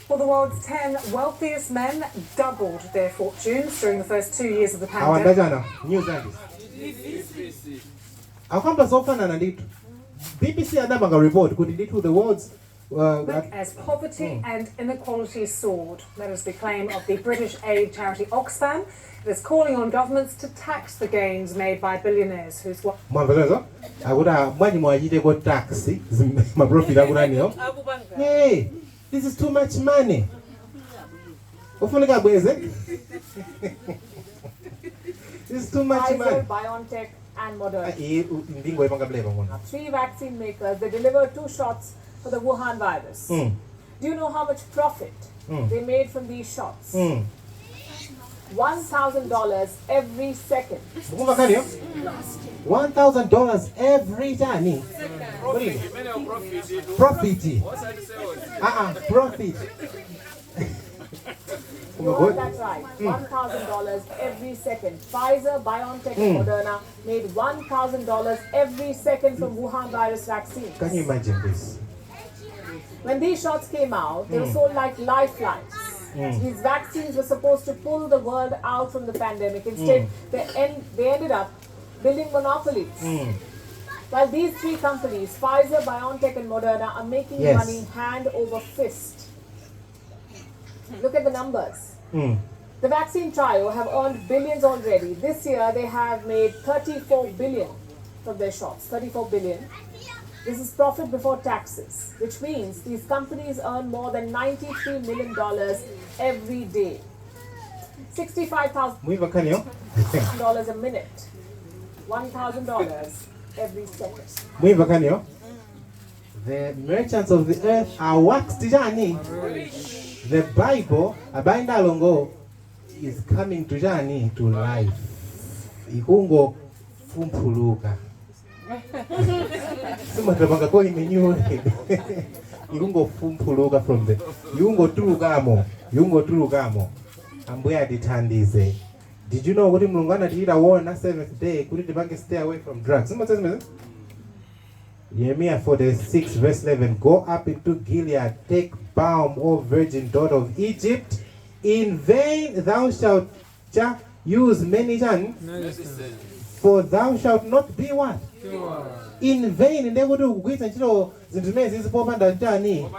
Speaker 9: Well, the world's 10 wealthiest men doubled their fortunes during the first 2 years of the pandemic.
Speaker 1: Awandachana news artist. Akamba zofanana ndithu. BBC adapanga report kuti ndithu the world's
Speaker 9: as poverty and inequality soared. That is the claim of the British aid charity Oxfam. It is calling on governments to tax the gains made by billionaires whose
Speaker 1: mwamverezo akuti mwanyi mwachiteko tax maprofit akutaniyo. Hey, this is too much money. Ufunika bweze. This is too much
Speaker 10: Pfizer,
Speaker 1: money.
Speaker 10: BioNTech and Moderna.
Speaker 1: Ndingo ipanga bleva ngona.
Speaker 10: 3 vaccine makers, they delivered 2 shots for the Wuhan virus. Do you know how much profit they made from these shots? $1,000 every second.
Speaker 1: Mukumva kaniyo? $1,000 every chani?
Speaker 3: Profit, imeneyo profit itu.
Speaker 1: Profit.
Speaker 3: Osati sales.
Speaker 1: Ah, profit.
Speaker 10: You heard that right. $1,000 every second. Pfizer, BioNTech, and Moderna made $1,000 every second from Wuhan virus vaccines.
Speaker 1: Can you imagine this?
Speaker 10: When these shots came out, they were sold like lifelines. These vaccines were supposed to pull the world out from the pandemic. Instead, they ended up building monopolies. While these three companies, Pfizer, BioNTech, and Moderna, are making money hand over fist. Look at the numbers. The vaccine trio have earned billions already. This year, they have made 34 billion from their shots. 34 billion. This is profit before taxes, which means these companies earn more than $93 million every day. $65,000
Speaker 1: Muimva kaniyo?
Speaker 10: a minute. $1,000 every second.
Speaker 1: Muimva kaniyo? The merchants of the earth are waxed chani. The Bible, abale alongo, is coming to chani to life. Ikungo fumphuluka. Simatapanga ko imenyuwe. Ikungo from the ikungotulukamo, ikungotulukamo. Ambuye atithandize. Did you know kuti Mulungu anatichita warn seventh day kuti tipange stay away from drugs? Simatsa? Jeremiah 46 verse 11. Go up into Gilead, take balm, O virgin daughter of Egypt. In vain thou shalt use many chan, for thou shalt not be what? In vain. Ndekuti ukugwiritsa ntchito zinthu zimene zizi popanda chani?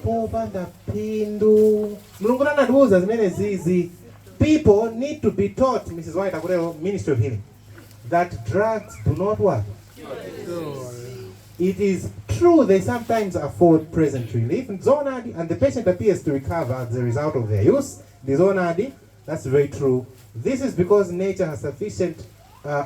Speaker 1: Popanda phindu. Mulungu anatiuza zimene zizi. People need to be taught, Mrs. White akutero, Ministry of Healing, that drugs do not work. It is true they sometimes afford present relief, Zonadi, and the patient appears to recover as a result of their use. The Zonadi, that's very true. This is because nature has sufficient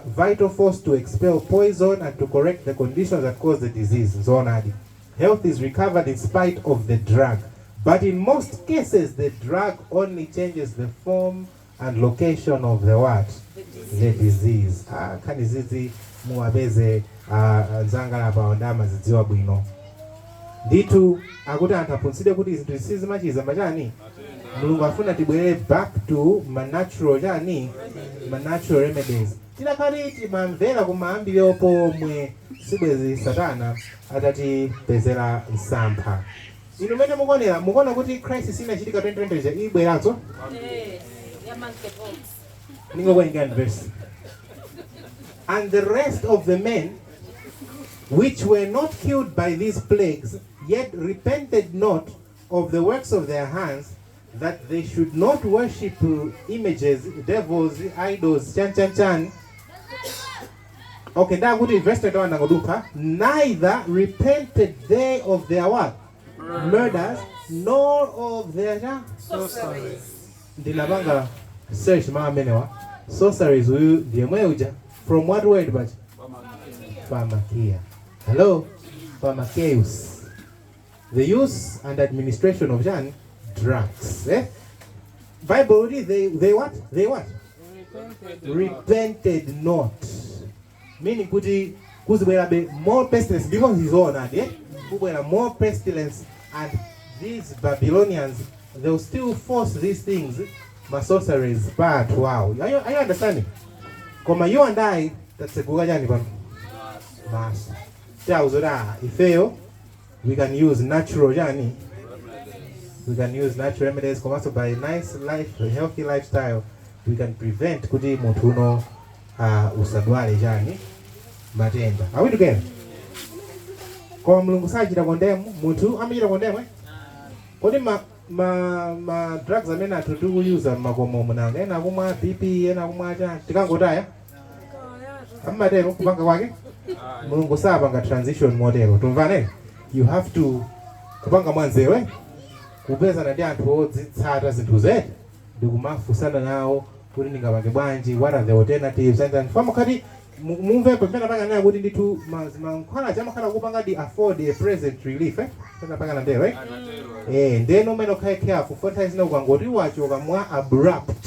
Speaker 1: vital force to expel poison and to correct the conditions that cause the disease. Zonadi. Health is recovered in spite of the drug. But in most cases, the drug only changes the form and location of the what? The disease. Nkhani zizi muwapeze anzanga apa ndama zidziwa bwino. Ndithu akuti anthu aphunzitsidwe kuti zinthu sizimachiza machani. Mulungu afuna tibwerere back to ma natural chani, ma natural remedies. Tidakhati timamvera kumayambiriro pomwe sibwezi Satana atatipezera msampha. Inu mene mukuonera, mukuona kuti crisis inachitika 2020 ibweranso? Ningokuwerengerani verse. And the rest of the men which were not killed by these plagues, yet repented not of the works of their hands, that they should not worship images, devils, idols, chan chan chan. Okay, ndakuti verse 21 nangoduka. Neither repented they of their what? Murders, nor of their
Speaker 4: sorceries.
Speaker 1: Ndinapanga search ma amenewa. Sorceries uyu ndiye mwe uja. From what word but? Pharmakia. Hello? Pharmakeus. The use and administration of Jan drugs. Eh? Bible they what? They what? Repented not. Meaning kuti kuzibwera be more pestilence because he's on eh? Kubwera more pestilence, and these Babylonians, they'll still force these things, ma sorceries, but wow. Are you understanding? Koma you and I, tatseguka chani pano? Maso. Tiauza ifeyo, we can use natural chani. We can use natural remedies. Komanso by nice life, a healthy lifestyle, we can prevent kuti munthu uno usadwale chani matenda. Are we together? Koma Mulungu sachita condemn munthu, amachita condemn eh? Kodi ma drugs amene anthu tikuyuza m'makomo munanga, ena akumwa BP, ena akumwa chani, tikangotaya amatero kupanga kwake Mulungu sapanga transition motero. Tumvane? You have to kupanga mwanzewe kupezana ndi anthu odzitsata zinthu zetu ndikumafunsana nawo kuti ndingapange bwanji, what are the alternatives, and then famakati Mumvepo pamene pakanena kuti ndithu mankhwala chamakhala kupanga di afford a present relief, eh? Pamene pakana ndero, eh?
Speaker 3: Anatero.
Speaker 1: Eh, ndeno umene ukhale careful for nthawi zina ukangoti wachoka mwa abrupt,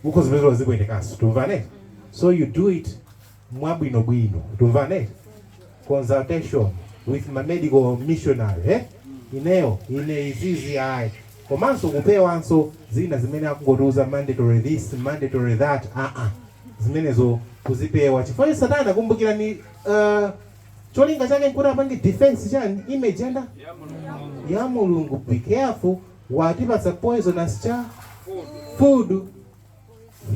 Speaker 1: ukhozipezera zikuyendekanso, tumvane? So you do it mwabwinobwino, tumvane? Consultation with my medical missionary, eh? Ineyo ine izizi ayi, komanso kupewanso zina zimene akungotiuza mandatory this, mandatory that, aa, zimenezo kuzipewa, chifukwa Satana, kumbukirani, cholinga chake nkuti apange defense chani? Image yanda
Speaker 3: Ya Mulungu.
Speaker 1: Ya Mulungu. Be careful, watipatsa poisonous cha
Speaker 3: Food.
Speaker 1: food,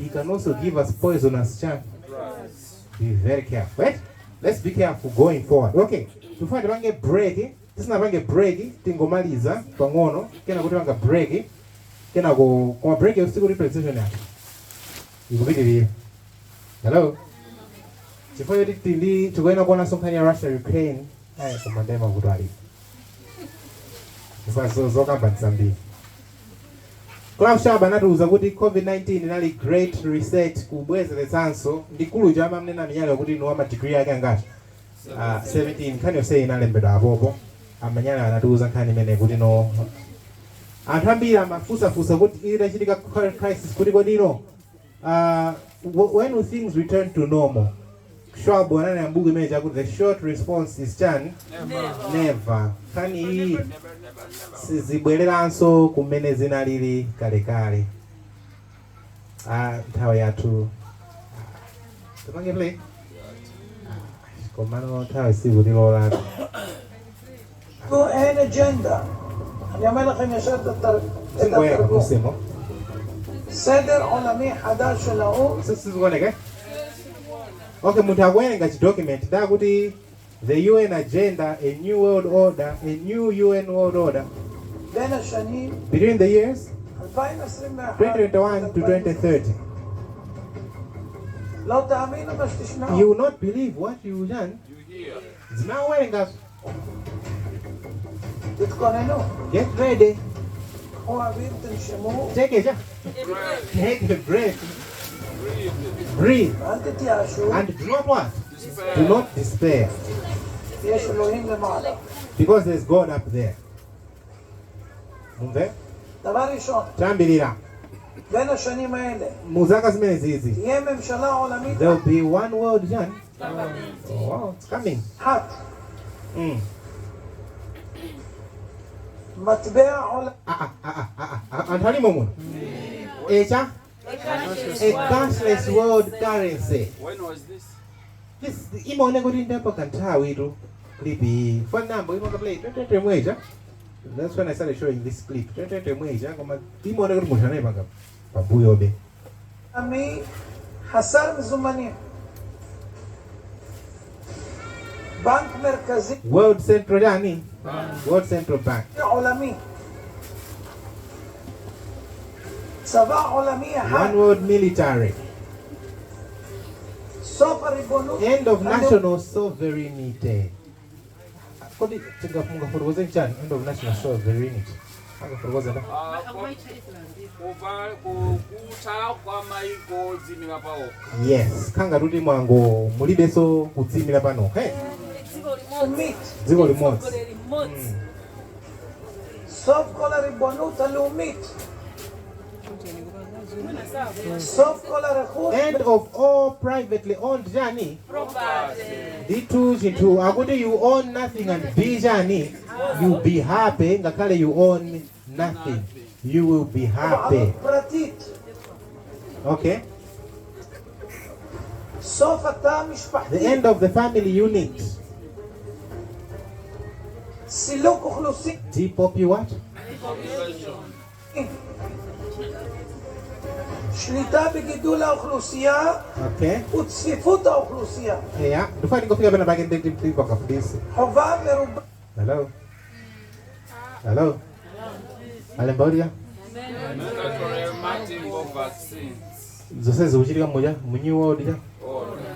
Speaker 1: he can also give us poisonous cha
Speaker 3: Drugs.
Speaker 1: Be very careful, right? Let's be careful going forward. Okay, tufuna tipange break. Tisinapange break, tingomaliza pang'ono, kena kuti panga break, kenako koma break usiku presentation yake ikupitirira. Hello, chifukwa choti tili tikuyenera kuona nkhani ya Russia Ukraine. Ayi, koma ndiye mavuto alipo chifukwa zokamba ndi zambiri. Klaus Schwab anatiuza kuti COVID-19 inali great reset, kubwezeretsanso. Ndi kulu chama mnena minyalo kuti inu ama degree yake angati? 17. Nkhani yonse inalembedwa apopo. Amanyala anatiuza nkhani imene kuti no, anthu ambiri amafusafusa kuti itachitika crisis kuti kodino when will things return to normal? Schwab ananena mbuku imene chakuti the short response is chani?
Speaker 3: Never.
Speaker 1: Never. Nkhani iyi
Speaker 3: Never, never, never.
Speaker 1: sizibwereranso kumene zinalili kalekale. Ah, nthawi yathu. Ah, tipange play. Ah, komano nthawi sikutilola.
Speaker 11: UN agenda. אני אומר לכם ישר את
Speaker 1: Singoyeka
Speaker 11: התרגום.
Speaker 1: musimo.
Speaker 11: סדר עולמי חדש של האו"ם
Speaker 1: Sizikuoneka. Okay, munthu akuwerenga chidocument ndakuti the UN agenda, a new world order, a new UN world order
Speaker 11: בין השנים
Speaker 1: between the years
Speaker 11: 2021
Speaker 1: 2021 to 2030.
Speaker 11: לא תאמינו מה שתשמעו.
Speaker 1: You will not believe what you learn.
Speaker 3: You hear.
Speaker 1: Zinawerenga.
Speaker 11: תתכוננו.
Speaker 1: Get ready.
Speaker 11: קחו אוויר, תנשמו,
Speaker 1: Take a take a breath.
Speaker 3: Breathe.
Speaker 1: Breathe.
Speaker 11: ואל תתייאשו,
Speaker 1: And do not what?
Speaker 3: Despair.
Speaker 1: Do not despair.
Speaker 11: יש אלוהים למעלה.
Speaker 1: Because there's God up there. Mumve?
Speaker 11: דבר ראשון,
Speaker 1: Tambirira.
Speaker 11: בין השנים האלה
Speaker 1: Muzaka zimene zizi.
Speaker 11: תהיה ממשלה עולמית
Speaker 1: There will be one world, Jan. Oh, wow, it's coming.
Speaker 11: אחת, מטבע עולמי
Speaker 1: Ah, ah, ah, ah, ah. Anthu alimo muno. Echa? A cashless world currency.
Speaker 3: When was this?
Speaker 1: This imaoneka kuti ndapo kanthawi tu clip iyi. For number imanga play 2020 mweja. That's when I started showing this clip. 2020 mweja koma imaoneka kuti munthu anayipanga pambuyobe.
Speaker 11: חסר מזומנים. בנק מרכזי
Speaker 1: World Central yani? World Central Bank.
Speaker 11: עולמי. צבא עולמי אחד.
Speaker 1: One world military.
Speaker 11: סוף הריבונות
Speaker 1: End of national sovereignty. Kodi tingafotokoze chani end of national sovereignty? Angafotokoze nda?
Speaker 3: Ah, kutha kwa maiko odziyimira paokha.
Speaker 1: Yes, khanga kuti mwango mulibenso kudziyimira panokha, eh?
Speaker 4: Dziko limodzi.
Speaker 1: Dziko limodzi.
Speaker 4: Mtsogoleri mmodzi.
Speaker 11: סוף כל הריבונות הלאומית. סוף כל הרכוש.
Speaker 1: End of all privately owned chani?
Speaker 4: Property.
Speaker 1: Ndithu chinthu akuti you own nothing and be chani? You be happy ngakhale you own nothing. You will be happy.
Speaker 11: בעלות פרטית.
Speaker 1: Okay?
Speaker 11: סוף התא
Speaker 1: The
Speaker 11: המשפחתי.
Speaker 1: end of the family unit.
Speaker 11: סילוק אוכלוסין.
Speaker 1: Depopu what?
Speaker 11: שליטה בגידול האוכלוסייה
Speaker 1: Okay.
Speaker 11: וצפיפות האוכלוסייה.
Speaker 1: Yeah. Ndifuna ndingofika pena pake ndipakafundise.
Speaker 11: חובה מרובה.
Speaker 1: Hello? Hello? Alemba?
Speaker 3: Mandatory marketing of vaccines.
Speaker 1: Zonse zikuchitika muja mu new world ja
Speaker 3: Order.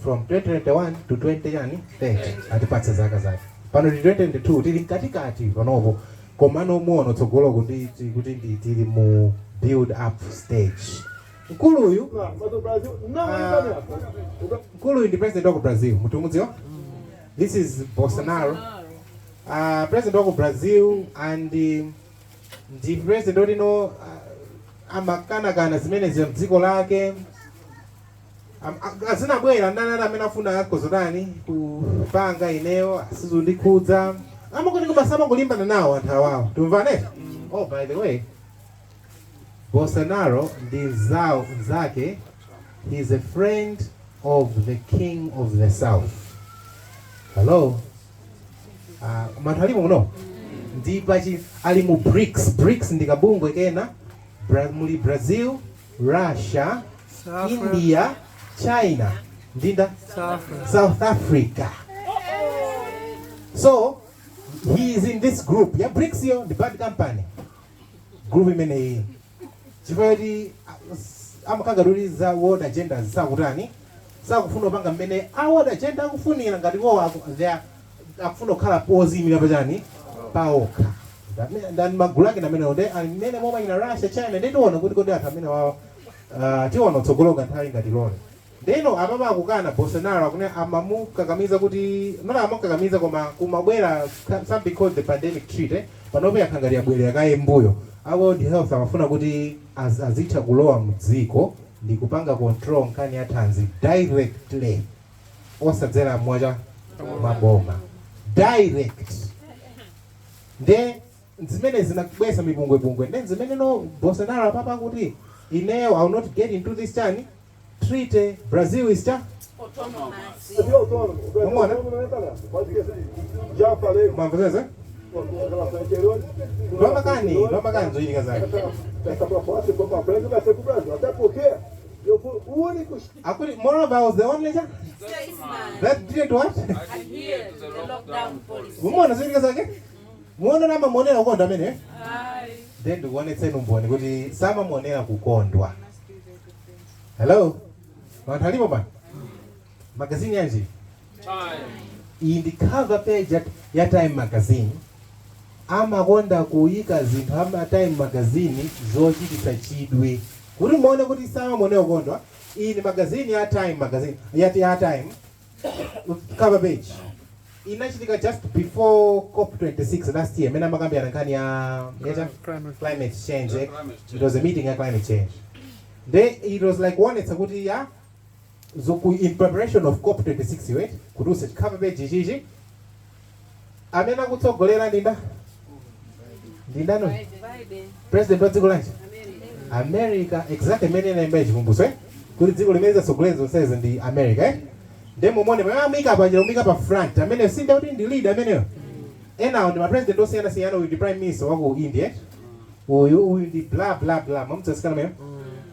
Speaker 1: From 2021 to 20 yani 30, atipatsa zaka zake. Pano ndi 2022, tili mkatikati panopo, komano muono tsogoloko ndi kuti ndi tili mu build up stage. Mkuluyu
Speaker 12: Não, mas o Brasil não entra nessa. O Bra-
Speaker 1: mkuluyu ndi president wa ku Brazil, mutumudziwa? This is Bolsonaro. President wa ku Brazil and ndi president otino amakanakana zimene mdziko lake. Azinabwera ndanati amene afuna akozotani kupanga ineyo asizundikhudza amakoti koma amangolimbana nawo anthu awawo, tumvane. Oh, by the way, Bolsonaro ndi nzawo nzake. He is a friend of the king of the south. Hello? Anthu alimo muno ndi pachi ali mu BRICS. BRICS ndi kabungwe kena. Muli Brazil, Russia,
Speaker 11: South Africa.
Speaker 1: India, China ndinda
Speaker 11: South Africa.
Speaker 1: South Africa. So he is in this group ya BRICS. Yo ndi bad company group imeneyi, chifukwa kuti amakanga kuti za world agenda sakutani, sakufuna kupanga mmene a world agenda akufunira, ngati wo akufuna kukhala poziyimira pachani paokha. Ndani magulu ake namene nde amene momwe ina Russia, China. Nditiona kuti kodi anthu amene wawo tiona utsogoloka nthawi ngati lole. Ndeno apapa akukana Bolsonaro, akune amamukakamiza kuti not amukakamiza koma kumabwera something called the pandemic treaty. Panopo yakhangati yabwerera kaye mbuyo. A World Health amafuna kuti azitha kulowa mdziko ndi kupanga control nkhani ya thanzi directly, osadzera mwacha maboma, direct. Nde zimene zinabwesa mipungwepungwe, nde zimene no Bolsonaro apapa kuti ineyo I will not get into this chani treaty. Brazil is cha
Speaker 4: Autonomous.
Speaker 12: Brasil é autônomo. O Brasil
Speaker 1: Vamos lá,
Speaker 12: é
Speaker 1: né?
Speaker 12: autônomo não entra nessa. Pode esquecer disso. Já falei com
Speaker 1: Mamvesese
Speaker 12: com relações interiores. Com
Speaker 1: lwamakani
Speaker 12: relações
Speaker 1: lwamakani zochitika zake.
Speaker 12: Essa proposta, se for para frente, vai ser com o Brasil. Até porque eu fui o único
Speaker 1: akuti moreover I was the only cha
Speaker 4: Statesman.
Speaker 1: that didn't what
Speaker 4: Adhere to the lockdown policy.
Speaker 1: Mumuona zochitika zake, muona namamuonera kukondwa amene.
Speaker 4: Aye.
Speaker 1: Then ndikuonetseni umboni kuti samamuonera kukondwa. Hello, anthu alipo pano? Magazini yanji?
Speaker 3: Time.
Speaker 1: Iyi ndi cover page ya Time magazine. Amakonda kuyika zinthu ama Time magazine zochititsa chidwi kuti muone kuti samamuonera kukondwa. Iyi ndi magazini ya Time magazine, ya Time cover page. Inachitika just before COP26 last year, imene amakambirana nkhani ya yacha
Speaker 6: Climate.
Speaker 1: climate change, eh?
Speaker 3: Climate change.
Speaker 1: It was a meeting ya climate change. Then it was like kuonetsa kuti ya zoku in preparation of COP26 wait kuti use cover page ichichi. Amene akutsogolera ndinda ndindano?
Speaker 4: Biden.
Speaker 1: President wa dziko lanji?
Speaker 4: America.
Speaker 1: America, exactly, imene inayimba chivumbutso, eh? Kuti dziko limene zatsogolera zonsezi ndi America, eh? Nde mumone pamene amuyika pa amuyika pa front amene sinde kuti ndi leader ameneyo. Enawo ndi mapresident osiyanasiyana. Uyu ndi prime minister wa ku India, eh? Uyu ndi bla bla bla, mamutsasikana meyo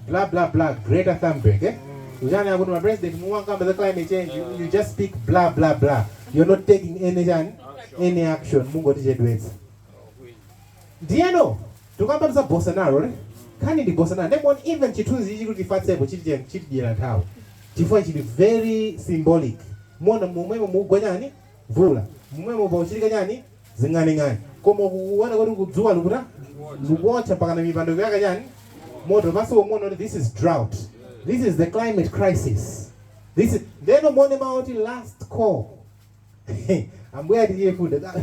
Speaker 1: bla bla bla, Greta Thunberg, eh? Uchani akuti ma president muwankamba za climate change, you just speak bla bla bla, you're not taking any chani, any action, mungotichedwetsa. Ndiyeno tikamba za Bolsonaro le khani ndi Bolsonaro. Ndemoni even chithunzi ichi kuti tifatsepo chitidyera nthawi chifukwa chili very symbolic. Muona momwemo mugwa chani mvula, momwemo pauchitika chani zing'aning'ani, koma kuona kuti kudzuwa likuta likuotcha mpaka na mipando kuyaka chani moto pasi. Umuona kuti this is drought, this is the climate crisis, this is. Ndeno muone maoti last call. Ambuye atichire fuda.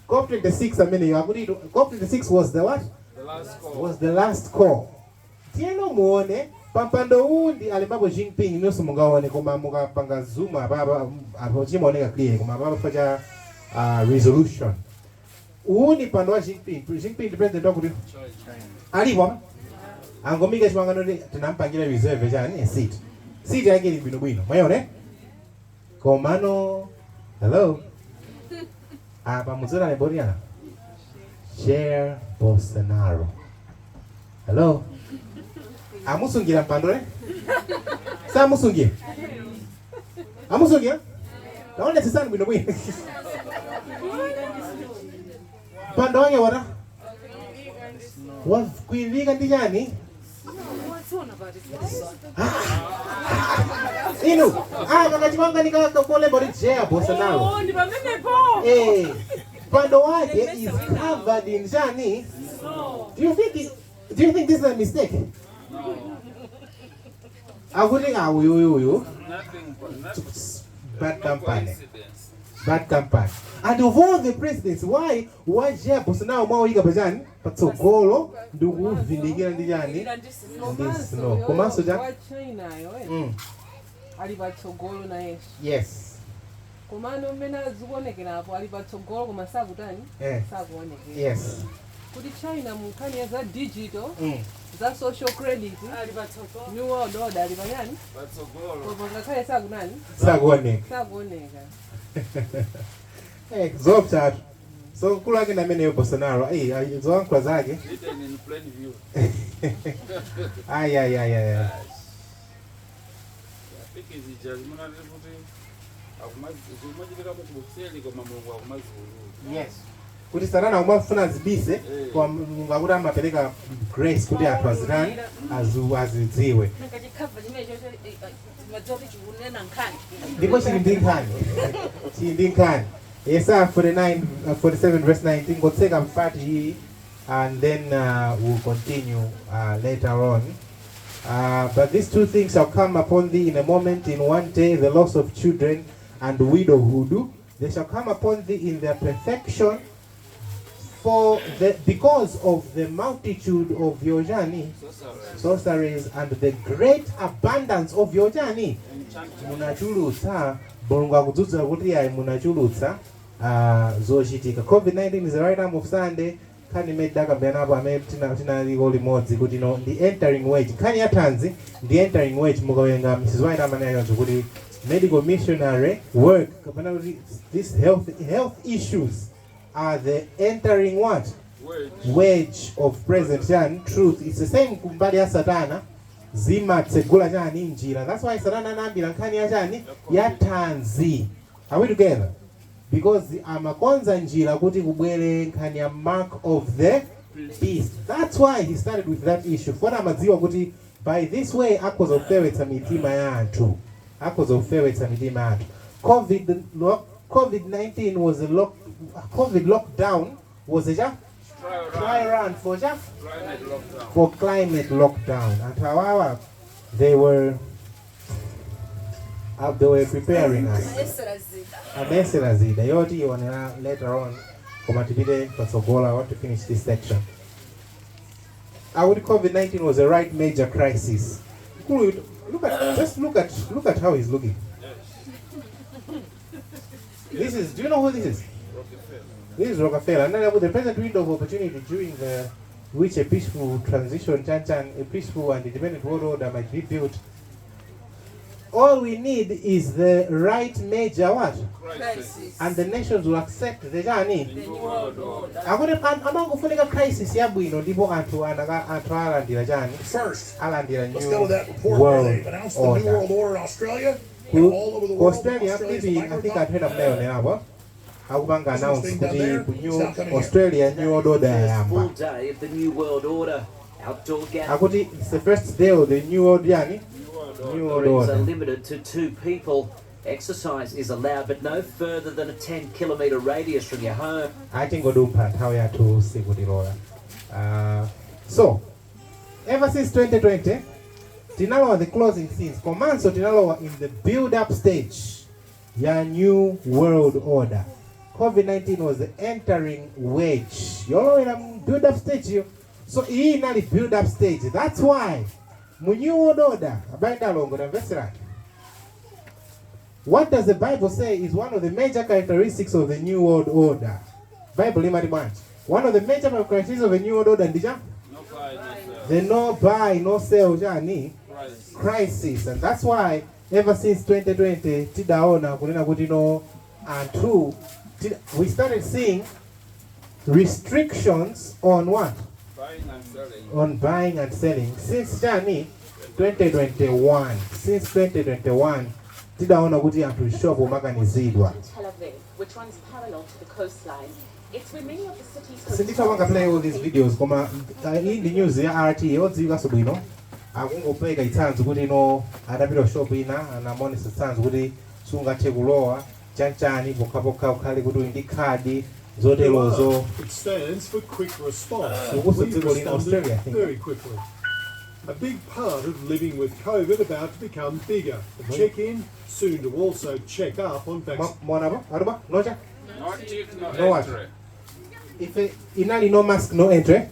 Speaker 1: COP26 ameneyo akuti COP26 was the what?
Speaker 3: The last call.
Speaker 1: Was the last call. Tiyeno muone pampando uwu ndi alembapo Jinping. Inonso mungaone, koma mukapanga zoom apapa apo chimaoneka clear, koma apapa fa cha resolution. Uwu ni mpando wa Jinping. Jinping ndi president wakuti alipo apa angomika chipangano kuti tinampangira reserve chani seat. Seat yake ili bwinobwino, mwayione. Komano hello, apa mudzera lemboti Jair Bolsonaro. Hello, amusungira mpando le samusungira, amusungira taona sisani bwinobwino mpando wake wata wakwirika ndi chani.
Speaker 4: What's on about it?
Speaker 1: Inu pakachipanga nikakolemba kuti Jair Bolsonaro.
Speaker 4: Oh, ndi pamenepo.
Speaker 1: Eh, mpando wake is covered in chani.
Speaker 4: No.
Speaker 1: Do you think this is a mistake? Akuti uyuyuyu
Speaker 3: Nothing but nothing.
Speaker 1: Bad
Speaker 3: No
Speaker 1: company.
Speaker 3: coincidence.
Speaker 1: Bad company. And of all the presidents, why Jair Bolsonaro mwauyika pachani patsogolo ndikuvindikira ndi chani, ndi snow komanso cha
Speaker 4: wa China yo ali patsogolo nayenso. Komano mmene azikuonekerapo, ali patsogolo koma sakutani? Sakuonekera. Kuti China mu nkhani ya za digital, za social credit,
Speaker 5: Ali patsogolo.
Speaker 4: New World Order, ali panyani.
Speaker 3: Patsogolo.
Speaker 4: Koma ngakhale sakunani?
Speaker 1: Sakuoneka.
Speaker 4: Sakuoneka.
Speaker 1: Zopsatu. So mkulu wake nameneyo Bolsonaro, ayi, zoyankhula zake.
Speaker 3: Hidden in plain view.
Speaker 1: Ayi, ayi, ayi, ayi.
Speaker 3: Pikizija zimunati kuti zimachitika mukuseli, koma Mulungu akumaziulula.
Speaker 1: Yes, kuti Satana umafuna azibise, koma Mulungu akuti amapereka grace kuti anthu azitani, azidziwe.
Speaker 5: Nanga chikhava chimene chocho madziwa kuti chikunena nkhani.
Speaker 1: Ndipo chili ndi nkhani, chili ndi nkhani. Yesaya 49, 47 verse 19. Ngotseka mpati iyi and then we'll continue later on. But these two things shall come upon thee in a moment, in one day, the loss of children and widowhood. They shall come upon thee in their perfection, because of the multitude of your journey, sorceries, and the great abundance of your journey. Munachulutsa. Mulungu akudzudzula kuti ayi, munachulutsa zochitika. COVID-19 is the right arm of Sunday. Nkhani imene tidakambiranapo amene tinaliko limodzi kuti no, ndi entering wage. Nkhani ya thanzi ndi entering wage. Mukawerenga Mrs White amanena yonso kuti medical missionary work, kapena kuti this health issues are the entering what?
Speaker 3: Wage.
Speaker 1: Wage of present chani? Truth. It's the same kumbali ya Satana, zimatsegula chani? Njira. That's why Satana anayambira nkhani ya chani? Ya thanzi. Are we together? Because amakonza njira kuti kubwere nkhani ya mark of the beast. That's why he started with that issue. Fona amadziwa kuti by this way akhoza kufewetsa mitima ya anthu, akhoza kufewetsa mitima ya anthu. COVID-19 was a lock, COVID lockdown was a cha trial run for cha
Speaker 3: Climate lockdown.
Speaker 1: For climate lockdown. Anthu awawa, they were preparing us. Amesera zida yoti ionera later on, koma tipite patsogolo. I want to finish this section. Akuti COVID-19 was a right major crisis. Mkulu, look at just look at how he's looking. This is Do you know who this is? This is Rockefeller. And then with the present window of opportunity during the which a peaceful transition, chan chan, a peaceful and independent world order might be built. All we need is the right major what?
Speaker 3: Crisis.
Speaker 1: And the nations will accept the chani?
Speaker 3: The new world order.
Speaker 1: Akuti amangofunika crisis yabwino ndipo anthu anthu alandira chani?
Speaker 13: First,
Speaker 1: alandira
Speaker 13: let's
Speaker 1: new
Speaker 13: go to that report where
Speaker 1: world
Speaker 13: they've announced the New
Speaker 1: order.
Speaker 13: World Order in Australia and all over the
Speaker 1: Ku
Speaker 13: world.
Speaker 1: Australia,
Speaker 13: Australia's
Speaker 1: maybe I think anthu ena mnayoonerapo akupanga announce
Speaker 13: thing down
Speaker 1: kuti
Speaker 13: there,
Speaker 1: ku
Speaker 13: it's
Speaker 1: new
Speaker 13: now coming here.
Speaker 1: Australia new world order yayamba.
Speaker 14: Full day of the New World Order. Outdoor gatherings
Speaker 1: Akuti it's the first day of the new world yani, new world
Speaker 14: are
Speaker 1: order.
Speaker 14: limited to two people. Exercise is allowed, but no further than a 10 kilometre radius from your home.
Speaker 1: Atingodumpha, nthawi yathu sikutilola. So ever since 2020 tinalowa the closing scenes, komanso tinalowa in the build up stage ya new world order. COVID-19 was the entering wage yolowera mu build up stage iyo. So iyi inali build up stage. That's why mu new world order, abale ndi alongo, tamveserani. What does the Bible say is one of the major characteristics of the new world order? Bible limati bwanji? One of the major characteristics of the new world order ndicha
Speaker 3: No buy, no sell.
Speaker 1: The no buy, no sell chani?
Speaker 3: Crisis.
Speaker 1: Crisis. And that's why ever since 2020 tidaona kunena kuti no, anthu we started seeing restrictions on what?
Speaker 3: Buying and selling.
Speaker 1: On buying and selling since chani? 2021. Since 2021 tidaona kuti anthu shop umakanizidwa.
Speaker 15: Tel Aviv, which runs parallel to the coastline. It's where many of the city's
Speaker 1: Sinditha play all these videos, koma iyi ndi news ya RT yodziwikanso bwino. Akungopereka chitsanzo kuti ino adapita shop ina, anamonesa chitsanzo kuti sungathe kulowa chanchani pokhapokha ukhale kuti uli ndi khadi zoterozo.
Speaker 16: It stands for quick response.
Speaker 1: Ukuso
Speaker 16: We
Speaker 1: dziko lino,
Speaker 16: responded
Speaker 1: Australia, I think.
Speaker 16: very quickly. A big part of living with COVID about to become bigger. The check-in, soon to also check up on vaccine.
Speaker 1: Mwaonapo aruba nocha
Speaker 3: No tick, no
Speaker 1: No what?
Speaker 3: entry.
Speaker 1: Ife inali no mask no entry,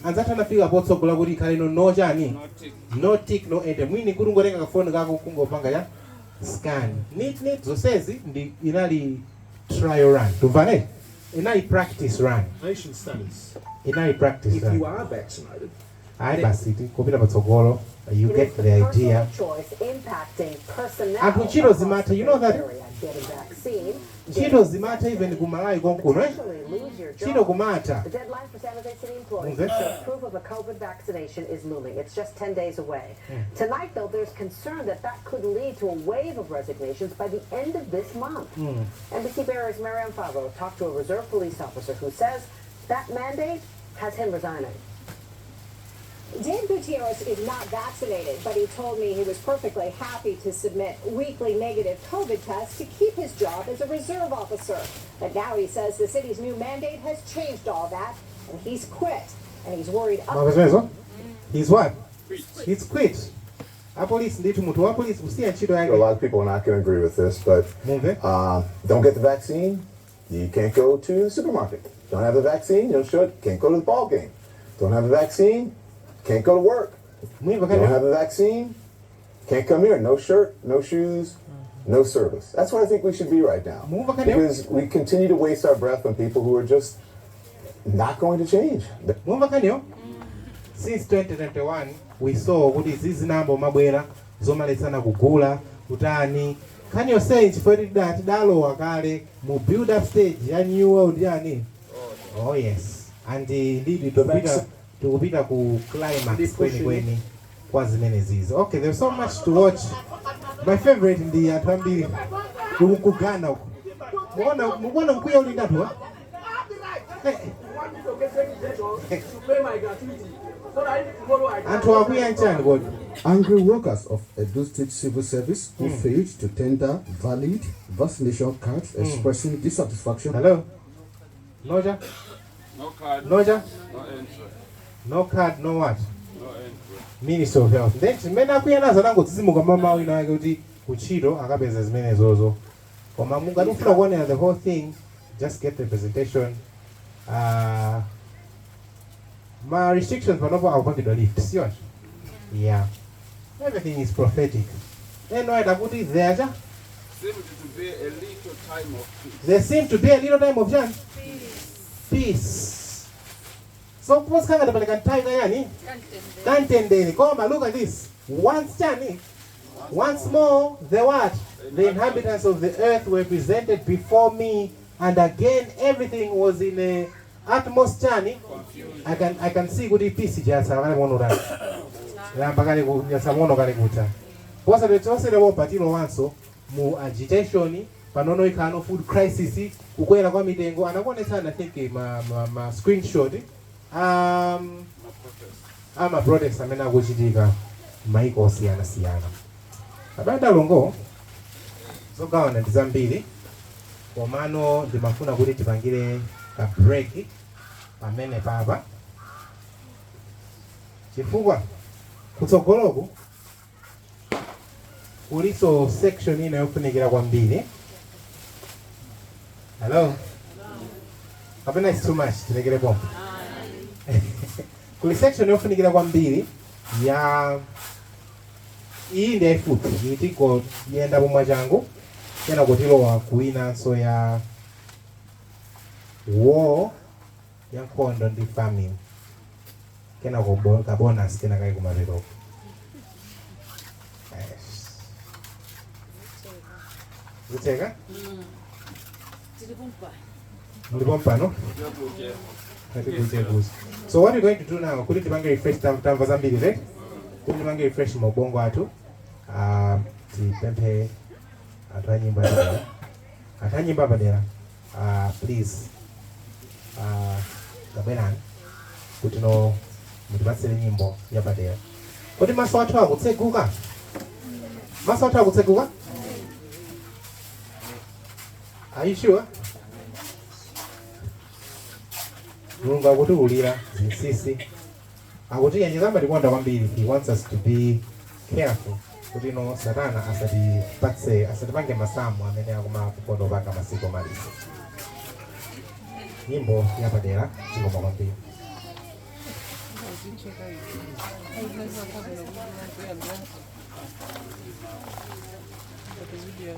Speaker 1: anzathu anafika potsogola kuti ikhale no chani?
Speaker 3: No tick.
Speaker 1: No tick, no entry. Mwini kuti ungotenga kafoni kako kungopanga ya scan neat neat. Zonsezi ndi inali trial run, tumvane, inali practice run.
Speaker 16: Nation status.
Speaker 1: Inali practice
Speaker 17: If
Speaker 1: run.
Speaker 17: you are vaccinated,
Speaker 1: Ayi basi, kupita patsogolo, you
Speaker 18: It
Speaker 1: get
Speaker 18: is the
Speaker 1: the idea.
Speaker 18: personal choice impacting personnel
Speaker 1: Anthu ntchito zimatha, you know that
Speaker 18: area. Get a vaccine,
Speaker 1: ntchito zimatha even kumalawi konkuno, eh?
Speaker 18: potentially lose your
Speaker 1: Ntchito
Speaker 18: job.
Speaker 1: kumatha.
Speaker 18: The deadline for San Jose City employees
Speaker 1: Move
Speaker 18: to
Speaker 1: it.
Speaker 18: show proof of a COVID vaccination is looming. It's just 10 days away. Tonight, though, there's concern that that could lead to a wave of resignations by the end of this month. NBC Bay Area's Marianne Favro talked to a reserve police officer who says that mandate has him resigning.
Speaker 19: Dave Gutierrez is not vaccinated, but he told me he was perfectly happy to submit weekly negative COVID tests to keep his job as a reserve officer. But now he says the city's new mandate has changed all that, and he's quit. And he's worried.
Speaker 1: Mwapezezo, he's what? He's quit. Apolisi ndithu, munthu wa polisi kusiya ntchito
Speaker 12: A
Speaker 1: yake.
Speaker 12: lot of people are not going to agree with this, but don't get the vaccine, you can't go to the supermarket. Don't have the vaccine, you don't show it, can't go to the ball game. Don't have the vaccine, can't go to work. Don't have the vaccine, can't come here. No shirt, no shoes, no service. That's what I think we should be right now. Because we continue to waste our breath on people who are just not going to change.
Speaker 1: Mumva kaniyo? Since 2021 we saw kuti zizinambo mabwera zomaletsana kugula kutani nkhani yonseyi chifukwa tidalowa kale mu build up stage ya new world yani. Oh yes, and ndidi tikupita ku climax kwenikweni kwa zimenezizo. Okay, there's so much to watch. My favorite ndi anthu ambiri ukugana uku, mukuona mukuona mkwiya uli ndi anthuwa. Anthu akwiya nchani kodi?
Speaker 20: Angry workers of Edo State Civil Service who failed to tender valid vaccination cards expressing dissatisfaction.
Speaker 1: Hello? Noja?
Speaker 3: No card.
Speaker 1: Noja?
Speaker 3: No entry.
Speaker 1: No card, no what?
Speaker 3: No entry.
Speaker 1: Minister of Health. Then chimene akwiya nazo anangotsitsimuka mamawu ina ake kuti kuntchito akapeza zimenezozo. Koma mungati ufuna kuonera the whole thing, just get the presentation. Ma restrictions panopo akupangidwa lift, siyonso? Yeah. Everything is prophetic. Then why kuti there
Speaker 3: Seemed to be a little time of peace.
Speaker 1: There seemed to be a little time of Jan? Peace. So kuposikanga tapeleka nthawi kayani? Kantendere. Koma look at this. Once chani? Once more, the what? The inhabitants of the earth were presented before me, and again everything was in a utmost chani. I can see kuti peace jatsala kale kuono tani. Lamba kale ku yatsamono kale kuta. Posatero patilowanso mu agitation panono ikhano food crisis, kukwera kwa mitengo anakuonetsana, I think ma screenshot ama protest amene akuchitika maiko osiyanasiyana. Abanda longo zogawana ndi zambiri, komano ndimafuna kuti tipangire ka break pamene papa, chifukwa kutsogoloku kuliso section ina yofunikira kwambiri. Hello? Kapena it's too much, tilekere pompo. Kuli section yofunikira kwambiri ya iyi ndi yayifupi, iyi tingoyenda pomwe changu kena kutilowa kuinanso ya war, ya nkhondo ndi famine, kena ka bonus kena kali kumapetoko. Yes. Zitheka? Mulipo mpano? So what we're going to do now, kuti tipange refresh, tamva zambiri, right? Kuti tipange refresh maubongo athu, tipemphe anthu a nyimbo padera. Anthu a nyimbo padera, please, tabwerani kuti no mutipatsire nyimbo yapadera. Kuti maso athu akutseguka? Maso athu akutseguka? Are you sure? Mulungu akutiulira zinsinsi. Akuti amatikonda kwambiri. He wants us to be careful kuti no Satana asatipatse, asatipange masamu amene akumakonda kupanga masiku omaliza. Nyimbo yapadera, zikoma kwambiri.
Speaker 4: Uzicheka izi. Ayizinakabona kuyambiranso. But the video.